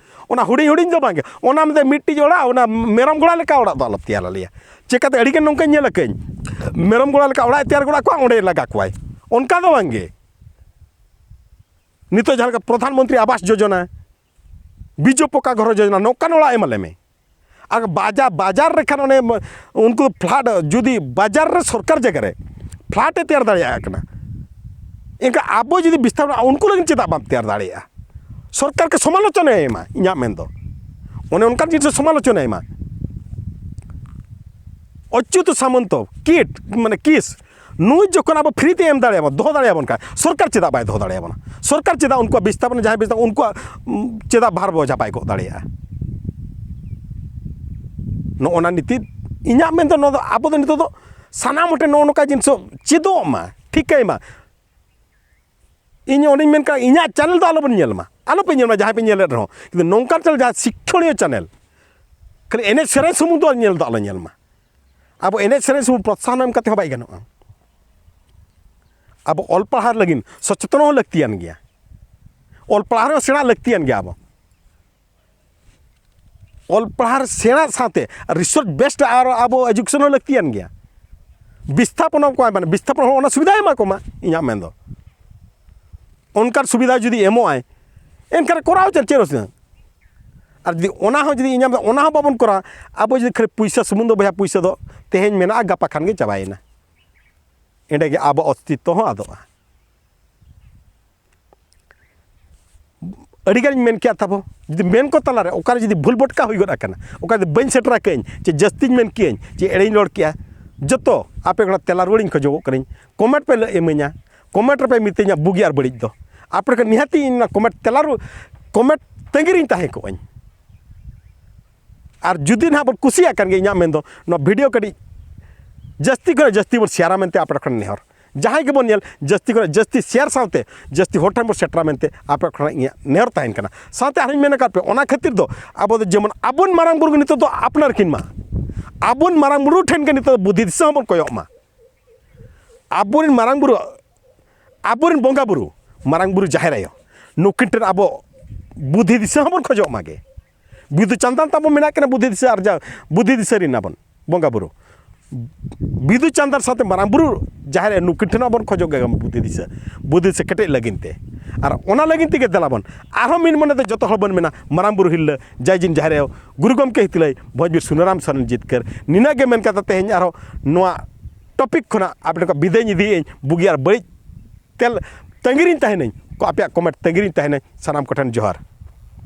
ᱚᱱᱟ ᱦᱩᱰᱤᱧ ᱦᱩᱰᱤᱧ ᱫᱚ ᱵᱟᱝᱜᱮ, ᱚᱱᱟ ᱢᱤᱫᱴᱤᱡ ᱚᱲᱟᱜ, ᱚᱱᱟ ᱢᱮᱨᱚᱢ ᱜᱚᱲᱟ ᱞᱮᱠᱟ ᱚᱲᱟᱜ ᱫᱚ ᱟᱞᱚ ᱛᱮᱭᱟᱨ ᱟᱞᱮᱭᱟ᱾ ᱪᱮᱠᱟᱛᱮ ᱟᱹᱰᱤᱜᱟᱱ ᱱᱚᱝᱠᱟᱧ ᱧᱮᱞ ᱟᱠᱟᱫᱟᱹᱧ, ᱢᱮᱨᱚᱢ ᱜᱚᱲᱟ ᱞᱮᱠᱟ ᱚᱲᱟᱜ ᱮ ᱛᱮᱭᱟᱨ ᱜᱚᱫ ᱟᱠᱚᱣᱟ, ᱚᱸᱰᱮ ᱞᱟᱜᱟ ᱠᱚᱣᱟᱭ, ᱚᱱᱠᱟ ᱫᱚ ᱵᱟᱝᱜᱮ᱾ ᱱᱤᱛᱚᱜ ᱡᱟᱦᱟᱸ ᱞᱮᱠᱟ ᱯᱨᱚᱫᱷᱟᱱ ᱢᱚᱱᱛᱨᱤ ᱟᱵᱟᱥ ᱡᱳᱡᱚᱱᱟ, ᱵᱤᱡᱩ ᱯᱚᱠᱟ ᱜᱷᱚᱨ ᱡᱳᱡᱚᱱᱟ, ᱱᱚᱝᱠᱟᱱ ᱚᱲᱟᱜ ᱮᱢᱟ ᱞᱮᱢᱮ᱾ ᱟᱨ ᱵᱟᱡᱟᱨ, ᱵᱟᱡᱟᱨ ᱨᱮ ᱠᱷᱟᱱ ᱚᱱᱮ ᱩᱱᱠᱩ ᱯᱷᱞᱟᱴ, ᱡᱩᱫᱤ ᱵᱟᱡᱟᱨ ᱨᱮ ᱥᱚᱨᱠᱟᱨ ᱡᱟᱭᱜᱟ ᱨᱮ ᱯᱷᱞᱟᱴ ᱮ ᱛᱮᱭᱟᱨ ᱫᱟᱲᱮᱭᱟᱜ ᱠᱟᱱᱟ, ᱮᱱᱠᱷᱟᱱ ᱟᱵᱚ ᱡᱩᱫᱤ ᱵᱤᱥᱛᱷᱟᱯᱚᱱᱟ, ᱩᱱᱠᱩ ᱞᱟᱹᱜᱤᱫ ᱪᱮᱫᱟᱜ ᱵᱟᱢ ᱛᱮᱭᱟᱨ ᱫᱟᱲᱮᱭᱟᱜᱼᱟ? ᱥᱚᱨᱠᱟᱨ ᱠᱚ ᱥᱚᱢᱟᱞᱳᱪᱚᱱᱟ ᱮᱢᱟ, ᱤᱧᱟᱹᱜ ᱢᱮᱱ ᱫᱚ᱾ ᱚᱱᱮ ᱚᱱᱠᱟᱱ ᱡᱤᱱᱤᱥ ᱥᱚᱢᱟᱞᱳᱪᱚᱱᱟ ᱮᱢᱟ᱾ ᱚᱪᱪᱩᱛ ᱥᱟᱢᱚᱱᱛᱚ ᱠᱤᱴ, ᱢᱟᱱᱮ ᱠᱤᱥ, ᱱᱩᱭ ᱡᱚᱠᱷᱚᱱ ᱟᱵᱚ ᱯᱷᱨᱤ ᱛᱮ ᱮᱢ ᱫᱟᱲᱮᱭᱟᱵᱚᱱ, ᱫᱚᱦᱚ ᱫᱟᱲᱮᱭᱟᱵᱚᱱ ᱠᱷᱟᱱ, ᱥᱚᱨᱠᱟᱨ ᱪᱮᱫᱟᱜ ᱵᱟᱭ ᱫᱚᱦᱚ ᱫᱟᱲᱮᱭᱟᱵᱚᱱᱟ? ᱥᱚᱨᱠᱟᱨ ᱪᱮᱫᱟᱜ ᱩᱱᱠᱩᱣᱟᱜ ᱵᱤᱥᱛᱷᱟᱯᱚᱱᱟ, ᱡᱟᱦᱟᱸᱭ ᱵᱤᱥᱛᱷᱟᱯᱚᱱ, ᱩᱱᱠᱩᱣᱟᱜ, ᱩᱢ, ᱪᱮᱫᱟᱜ ᱵᱷᱟᱨ ᱵᱚ ᱪᱟᱯᱟᱭ ᱜᱚᱫ ᱫᱟᱲᱮᱭᱟᱜᱼᱟ? ᱱᱚᱜᱼᱚ ᱱᱟ ᱱᱤᱛᱤ, ᱤᱧᱟᱹᱜ ᱢᱮᱱ ᱫᱚ, ᱱᱚᱣᱟ ᱫᱚ ᱟᱵᱚ ᱫᱚ ᱱᱤᱛᱚᱜ ᱫᱚ ᱥᱟᱱᱟᱢ ᱦᱚᱲ ᱴᱷᱮᱱ ᱱᱚᱜᱼᱚ ᱱᱚᱝᱠᱟ ᱡᱤᱱᱤᱥ ᱪᱮᱫᱚᱜ ᱢᱟ, ᱴᱷᱤᱠᱟᱹᱭ ᱢᱟ᱾ ᱤᱧ ᱚᱸᱰᱮᱧ ᱢᱮᱱ ᱠᱟᱜᱼᱟ, ᱤᱧᱟᱹᱜ ᱪᱮᱱᱮᱞ ᱫᱚ ᱟᱞᱚᱵᱚᱱ ᱧᱮᱞ ᱢᱟ, ᱟᱞᱚᱯᱮ ᱧᱮᱞ ᱢᱟ, ᱡᱟᱦᱟᱸᱭ ᱯᱮ ᱧᱮᱞᱮᱫ ᱨᱮᱦᱚᱸ, ᱠᱤᱱᱛᱩ ᱱᱚᱝᱠᱟᱱ ᱪᱮᱱᱮᱞ ᱡᱟᱦᱟᱸ ᱥᱤᱠᱠᱷᱚᱱᱤᱭᱚ ᱪᱮᱱᱮᱞ, ᱠᱷᱟᱹᱞᱤ ᱮᱱᱮᱡ ᱥᱮᱨᱮᱧ ᱥᱩᱢᱩᱝ ᱫᱚ ᱧᱮᱞ ᱫᱚ ᱟᱞᱚ ᱧᱮᱞ ᱢᱟ᱾ ᱟᱵᱚ ᱮᱱᱮᱡ ᱥᱮᱨᱮᱧ ᱥᱩᱢᱩᱝ ᱯᱨᱚᱛᱥᱟᱦᱚᱱ ᱮᱢ ᱠᱟᱛᱮ ᱦᱚᱸ ᱵᱟᱭ ᱜᱟᱱᱚᱜᱼᱟ᱾ ᱟᱵᱚ ᱚᱞ ᱯᱟᱲᱦᱟᱣ ᱞᱟᱹᱜᱤᱫ ᱥᱚᱪᱮᱛᱚᱱ ᱦᱚᱸ ᱞᱟᱹᱠᱛᱤᱭᱟᱱ ᱜᱮᱭᱟ, ᱚᱞ ᱯᱟᱲᱦᱟᱣ ᱨᱮᱦᱚᱸ ᱥᱮᱬᱟ ᱞᱟᱹᱠᱛᱤᱭᱟᱱ ᱜᱮᱭᱟ᱾ ᱟᱵᱚ ᱚᱞ ᱯᱟᱲᱦᱟᱣ ᱥᱮᱬᱟ ᱥᱟᱶᱛᱮ ᱨᱤᱥᱳᱨᱥ ᱵᱮᱥᱰ ᱟᱨ ᱟᱵᱚ ᱮᱡᱩᱠᱮᱥᱚᱱ ᱦᱚᱸ ᱞᱟᱹᱠᱛᱤᱭᱟᱱ ᱜᱮᱭᱟ᱾ ᱵᱤᱥᱛᱷᱟᱯᱚᱱ ᱠᱚ, ᱢᱟᱱᱮ ᱵᱤᱥᱛᱷᱟᱯᱚᱱ ᱦᱚᱸ ᱚᱱᱟ ᱥᱩᱵᱤᱫᱷᱟᱭ ᱮᱢᱟ ᱠᱚᱢᱟ, ᱤᱧᱟᱹᱜ ᱢᱮᱱ ᱫᱚ᱾ ᱚᱱᱠᱟᱱ ᱥᱩᱵᱤᱫᱷᱟ ᱡᱩᱫᱤ ᱮᱢᱚᱜ ᱟᱭ, ᱮᱱᱠᱷᱟᱱ ᱠᱚᱨᱟᱣ ᱪᱮᱫ, ᱪᱮᱫ ᱚᱥᱩᱵᱤᱫᱷᱟ? ᱟᱨ ᱡᱩᱫᱤ ᱚᱱᱟ ᱦᱚᱸ ᱡᱩᱫᱤ ᱤᱧᱟᱹᱜ ᱢᱮᱱ ᱫᱚ, ᱚᱱᱟ ᱦᱚᱸ ᱵᱟᱵᱚᱱ ᱠᱚᱨᱟᱣᱟ, ᱟᱵᱚ ᱡᱩᱫᱤ ᱠᱷᱟᱹᱞᱤ ᱯᱩᱭᱥᱟᱹ ᱥᱩᱢᱩᱝ ᱫᱚ, ᱵᱚᱭᱦᱟ, ᱯᱩᱭᱥᱟᱹ ᱫᱚ ᱛᱮᱦᱮᱧ ᱢᱮᱱᱟᱜᱼᱟ, ᱜᱟᱯᱟ ᱠᱷᱟᱱ ᱜᱮ ᱪᱟᱵᱟᱭᱮᱱᱟ᱾ ᱮᱸᱰᱮ ᱜᱮ ᱟᱵᱚ ᱚᱥᱛᱤᱛᱛᱚ ᱦᱚᱸ ᱟᱫᱚᱜᱼᱟ᱾ ᱟᱹᱰᱤᱜᱟᱱᱤᱧ ᱢᱮᱱ ᱠᱮᱜᱼᱟ ᱛᱟᱵᱚ, ᱡᱩᱫᱤ ᱢᱮᱱ ᱠᱚ ᱛᱟᱞᱟᱨᱮ ᱚᱠᱟᱨᱮ ᱡᱩᱫᱤ ᱵᱷᱩᱞ ᱵᱷᱚᱴᱠᱟ ᱦᱩᱭ ᱜᱚᱫ ᱟᱠᱟᱱᱟ, ᱚᱠᱟ ᱡᱩᱫᱤ ᱵᱟᱹᱧ ᱥᱮᱴᱮᱨ ᱟᱠᱟᱫᱟᱹᱧ, ᱪᱮ ᱡᱟᱹᱥᱛᱤᱧ ᱢᱮᱱ ᱠᱮᱜᱼᱟᱹᱧ, ᱪᱮ ᱮᱲᱮᱧ ᱨᱚᱲ ᱠᱮᱜᱼᱟ, ᱡᱚᱛᱚ ᱟᱯᱮ ᱠᱚᱲᱟ ᱛᱮᱞᱟ ᱨᱩᱣᱟᱹᱲᱤᱧ ᱠᱷᱚᱡᱚᱜᱚᱜ ᱠᱟᱹᱱᱟᱹᱧ᱾ ᱠᱚᱢᱮᱱᱴ ᱯᱮ ᱞᱟᱹᱭ ᱤᱢᱟᱹᱧᱟ, ᱠᱚᱢᱮᱱᱴ ᱨᱮᱯᱮ ᱢᱤᱛᱟᱹᱧᱟ ᱵᱩᱜᱤ ᱟᱨ ᱵᱟᱹᱲᱤᱡ ᱫᱚ᱾ ᱟᱯᱮ ᱠᱚ ᱱᱤᱦᱟᱹᱛᱤ ᱤᱧ ᱚᱱᱟ ᱠᱚᱢᱮᱱᱴ ᱛᱮᱞᱟ ᱨᱩ-, ᱠᱚᱢᱮᱱᱴ ᱛᱟᱺᱜᱤ ᱨᱤᱧ ᱛᱟᱦᱮᱸ ᱠᱚᱜᱼᱟᱹᱧ᱾ ᱟᱨ ᱡᱩᱫᱤ ᱱᱟᱦᱟᱜ ᱵᱚᱱ ᱠᱩᱥᱤᱭᱟᱜ ᱠᱟᱱ ᱜᱮᱭᱟ, ᱤᱧᱟᱹᱜ ᱢᱮᱱᱫᱚ ᱱᱚᱣᱟ ᱵᱷᱤᱰᱤᱭᱳ ᱠᱟᱹᱴᱤᱡ ᱡᱟᱹᱥᱛᱤ ᱠᱷᱚᱱ ᱡᱟᱹᱥᱛᱤ ᱵᱚᱱ ᱥᱮᱭᱟᱨᱟ ᱢᱮᱱᱛᱮ ᱟᱯᱮ ᱠᱷᱚᱱ ᱱᱮᱦᱚᱨ᱾ ᱡᱟᱦᱟᱸᱭ ᱜᱮᱵᱚᱱ ᱧᱮᱞ, ᱡᱟᱹᱥᱛᱤ ᱠᱷᱚᱱ ᱡᱟᱹᱥᱛᱤ ᱥᱮᱭᱟᱨ ᱥᱟᱶᱛᱮ ᱡᱟᱹᱥᱛᱤ ᱦᱚᱲ ᱴᱷᱮᱱ ᱵᱚᱱ ᱥᱮᱴᱮᱨᱟ ᱢᱮᱱᱛᱮ ᱟᱯᱮ ᱠᱷᱚᱱᱟᱜ ᱤᱧᱟᱹᱜ ᱱᱮᱦᱚᱨ ᱛᱟᱦᱮᱱ ᱠᱟᱱᱟ᱾ ᱥᱟᱶᱛᱮ ᱟᱨᱦᱚᱧ ᱢᱮᱱ ᱟᱠᱟᱫ ᱯᱮ, ᱚᱱᱟ ᱠᱷᱟᱹᱛᱤᱨ ᱫᱚ ᱟᱵᱚ ᱫᱚ ᱡᱮᱢᱚᱱ ᱟᱵᱚᱱ ᱢᱟᱨᱟᱝ ᱵᱩᱨᱩ ᱜᱮ ᱱᱤᱛᱚᱜ ᱫᱚ ᱟᱯᱱᱟᱨ ᱠᱤᱱ ᱢᱟ, ᱟᱵᱚᱱ ᱢᱟᱨᱟᱝ ᱵᱩᱨᱩ ᱴᱷᱮᱱ ᱜᱮ ᱱᱤᱛᱚᱜ ᱫᱚ ᱵᱩᱫᱷᱤ ᱫᱤᱥᱟᱹ ᱦᱚᱸᱵᱚᱱ ᱠᱚᱭᱚᱜ ᱢᱟ᱾ ᱟᱵᱚᱨᱮᱱ ᱢᱟᱨᱟᱝ ᱵᱩᱨᱩ, ᱟᱵᱚᱨᱮᱱ ᱵᱚᱸᱜᱟ ᱵᱩᱨᱩ, ᱢᱟᱨᱟᱝ ᱵᱩᱨᱩ, ᱡᱟᱦᱮᱨ ᱟᱭᱳ, ᱱᱩᱠᱤᱱ ᱴᱷᱮᱱ ᱟᱵᱚ ᱵᱩᱫᱷᱤ ᱫᱤᱥᱟᱹ ᱦᱚᱸᱵᱚᱱ ᱠᱷᱚᱡᱚᱜ ᱢᱟᱜᱮ᱾ ᱵᱤᱫᱩ ᱪᱟᱸᱫᱟᱱ ᱛᱟᱵᱚ ᱢᱮᱱᱟᱜ ᱠᱤᱱᱟ ᱵᱩᱫᱷᱤ ᱫᱤᱥᱟᱹ ᱟᱨᱡᱟᱣ, ᱵᱩᱫᱷᱤ ᱫᱤᱥᱟᱹ ᱨᱮᱱ ᱟᱵᱚᱱ ᱵᱚᱸᱜᱟ ᱵᱩᱨᱩ᱾ ᱵᱤᱫᱩ ᱪᱟᱸᱫᱟᱱ ᱥᱟᱶᱛᱮ ᱢᱟᱨᱟᱝ ᱵᱩᱨᱩ ᱡᱟᱦᱮᱨ ᱟᱭᱳ ᱱᱩᱠᱤᱱ ᱴᱷᱮᱱ ᱟᱵᱚᱱ ᱠᱷᱚᱡᱚᱜ ᱜᱮᱭᱟ ᱵᱩᱫᱷᱤ ᱫᱤᱥᱟᱹ, ᱵᱩᱫᱷᱤ ᱫᱤᱥᱟᱹ ᱠᱮᱴᱮᱡ ᱞᱟᱹᱜᱤᱫ ᱛᱮ᱾ ᱟᱨ ᱚᱱᱟ ᱞᱟᱹᱜᱤᱫ ᱛᱮᱜᱮ ᱫᱮᱞᱟ ᱵᱚᱱ ᱟᱨᱦᱚᱸ ᱢᱤᱫ ᱢᱚᱱᱮ ᱛᱮ ᱡᱚᱛᱚ ᱦᱚᱲ ᱵᱚᱱ ᱢᱮᱱᱟ, ᱢᱟᱨᱟᱝ ᱵᱩᱨᱩ ᱦᱤᱨᱞᱟᱹ ᱡᱟᱭ ᱡᱤᱱ ᱡᱟᱦᱮᱨ ᱟᱭᱳ ᱜᱩᱨᱩ ᱜᱚᱢᱠᱮ ᱦᱤᱛᱞᱟᱹᱭ ᱵᱷᱚᱸᱡᱽᱵᱤᱨ ᱥᱩᱱᱟᱹᱨᱟᱢ ᱥᱚᱨᱮᱱ ᱡᱤᱛᱠᱟᱹᱨ᱾ ᱱᱤᱱᱟᱹᱜ ᱜᱮ ᱢᱮᱱ ᱠᱟᱛᱮ ᱛᱮᱦᱮᱧ ᱟᱨᱦᱚᱸ ᱱᱚᱣᱟ ᱴᱚᱯᱤᱠ ᱠᱷᱚᱱᱟᱜ ᱟᱯᱮ ᱴᱷᱮᱱ ᱠᱷᱚᱱ ᱵᱤᱫᱟᱹᱭ ᱤᱧ ᱤᱫᱤᱭᱮᱫ ᱟᱹᱧ᱾ ᱵᱩᱜᱤ ᱟᱨ ᱵᱟᱹᱲᱤᱡ ᱛᱮᱞ ᱛᱟᱺᱜᱤᱨᱤᱧ ᱛᱟᱦᱮᱱᱟᱹᱧ, ᱟᱯᱮᱭᱟᱜ ᱠᱚᱢᱮᱱᱴ ᱛᱟᱺᱜᱤᱨᱤᱧ ᱛᱟᱦᱮᱱᱟᱹᱧ᱾ ᱥᱟᱱᱟᱢ ᱠᱚᱴᱷᱮᱱ ᱡᱚᱦᱟᱨ᱾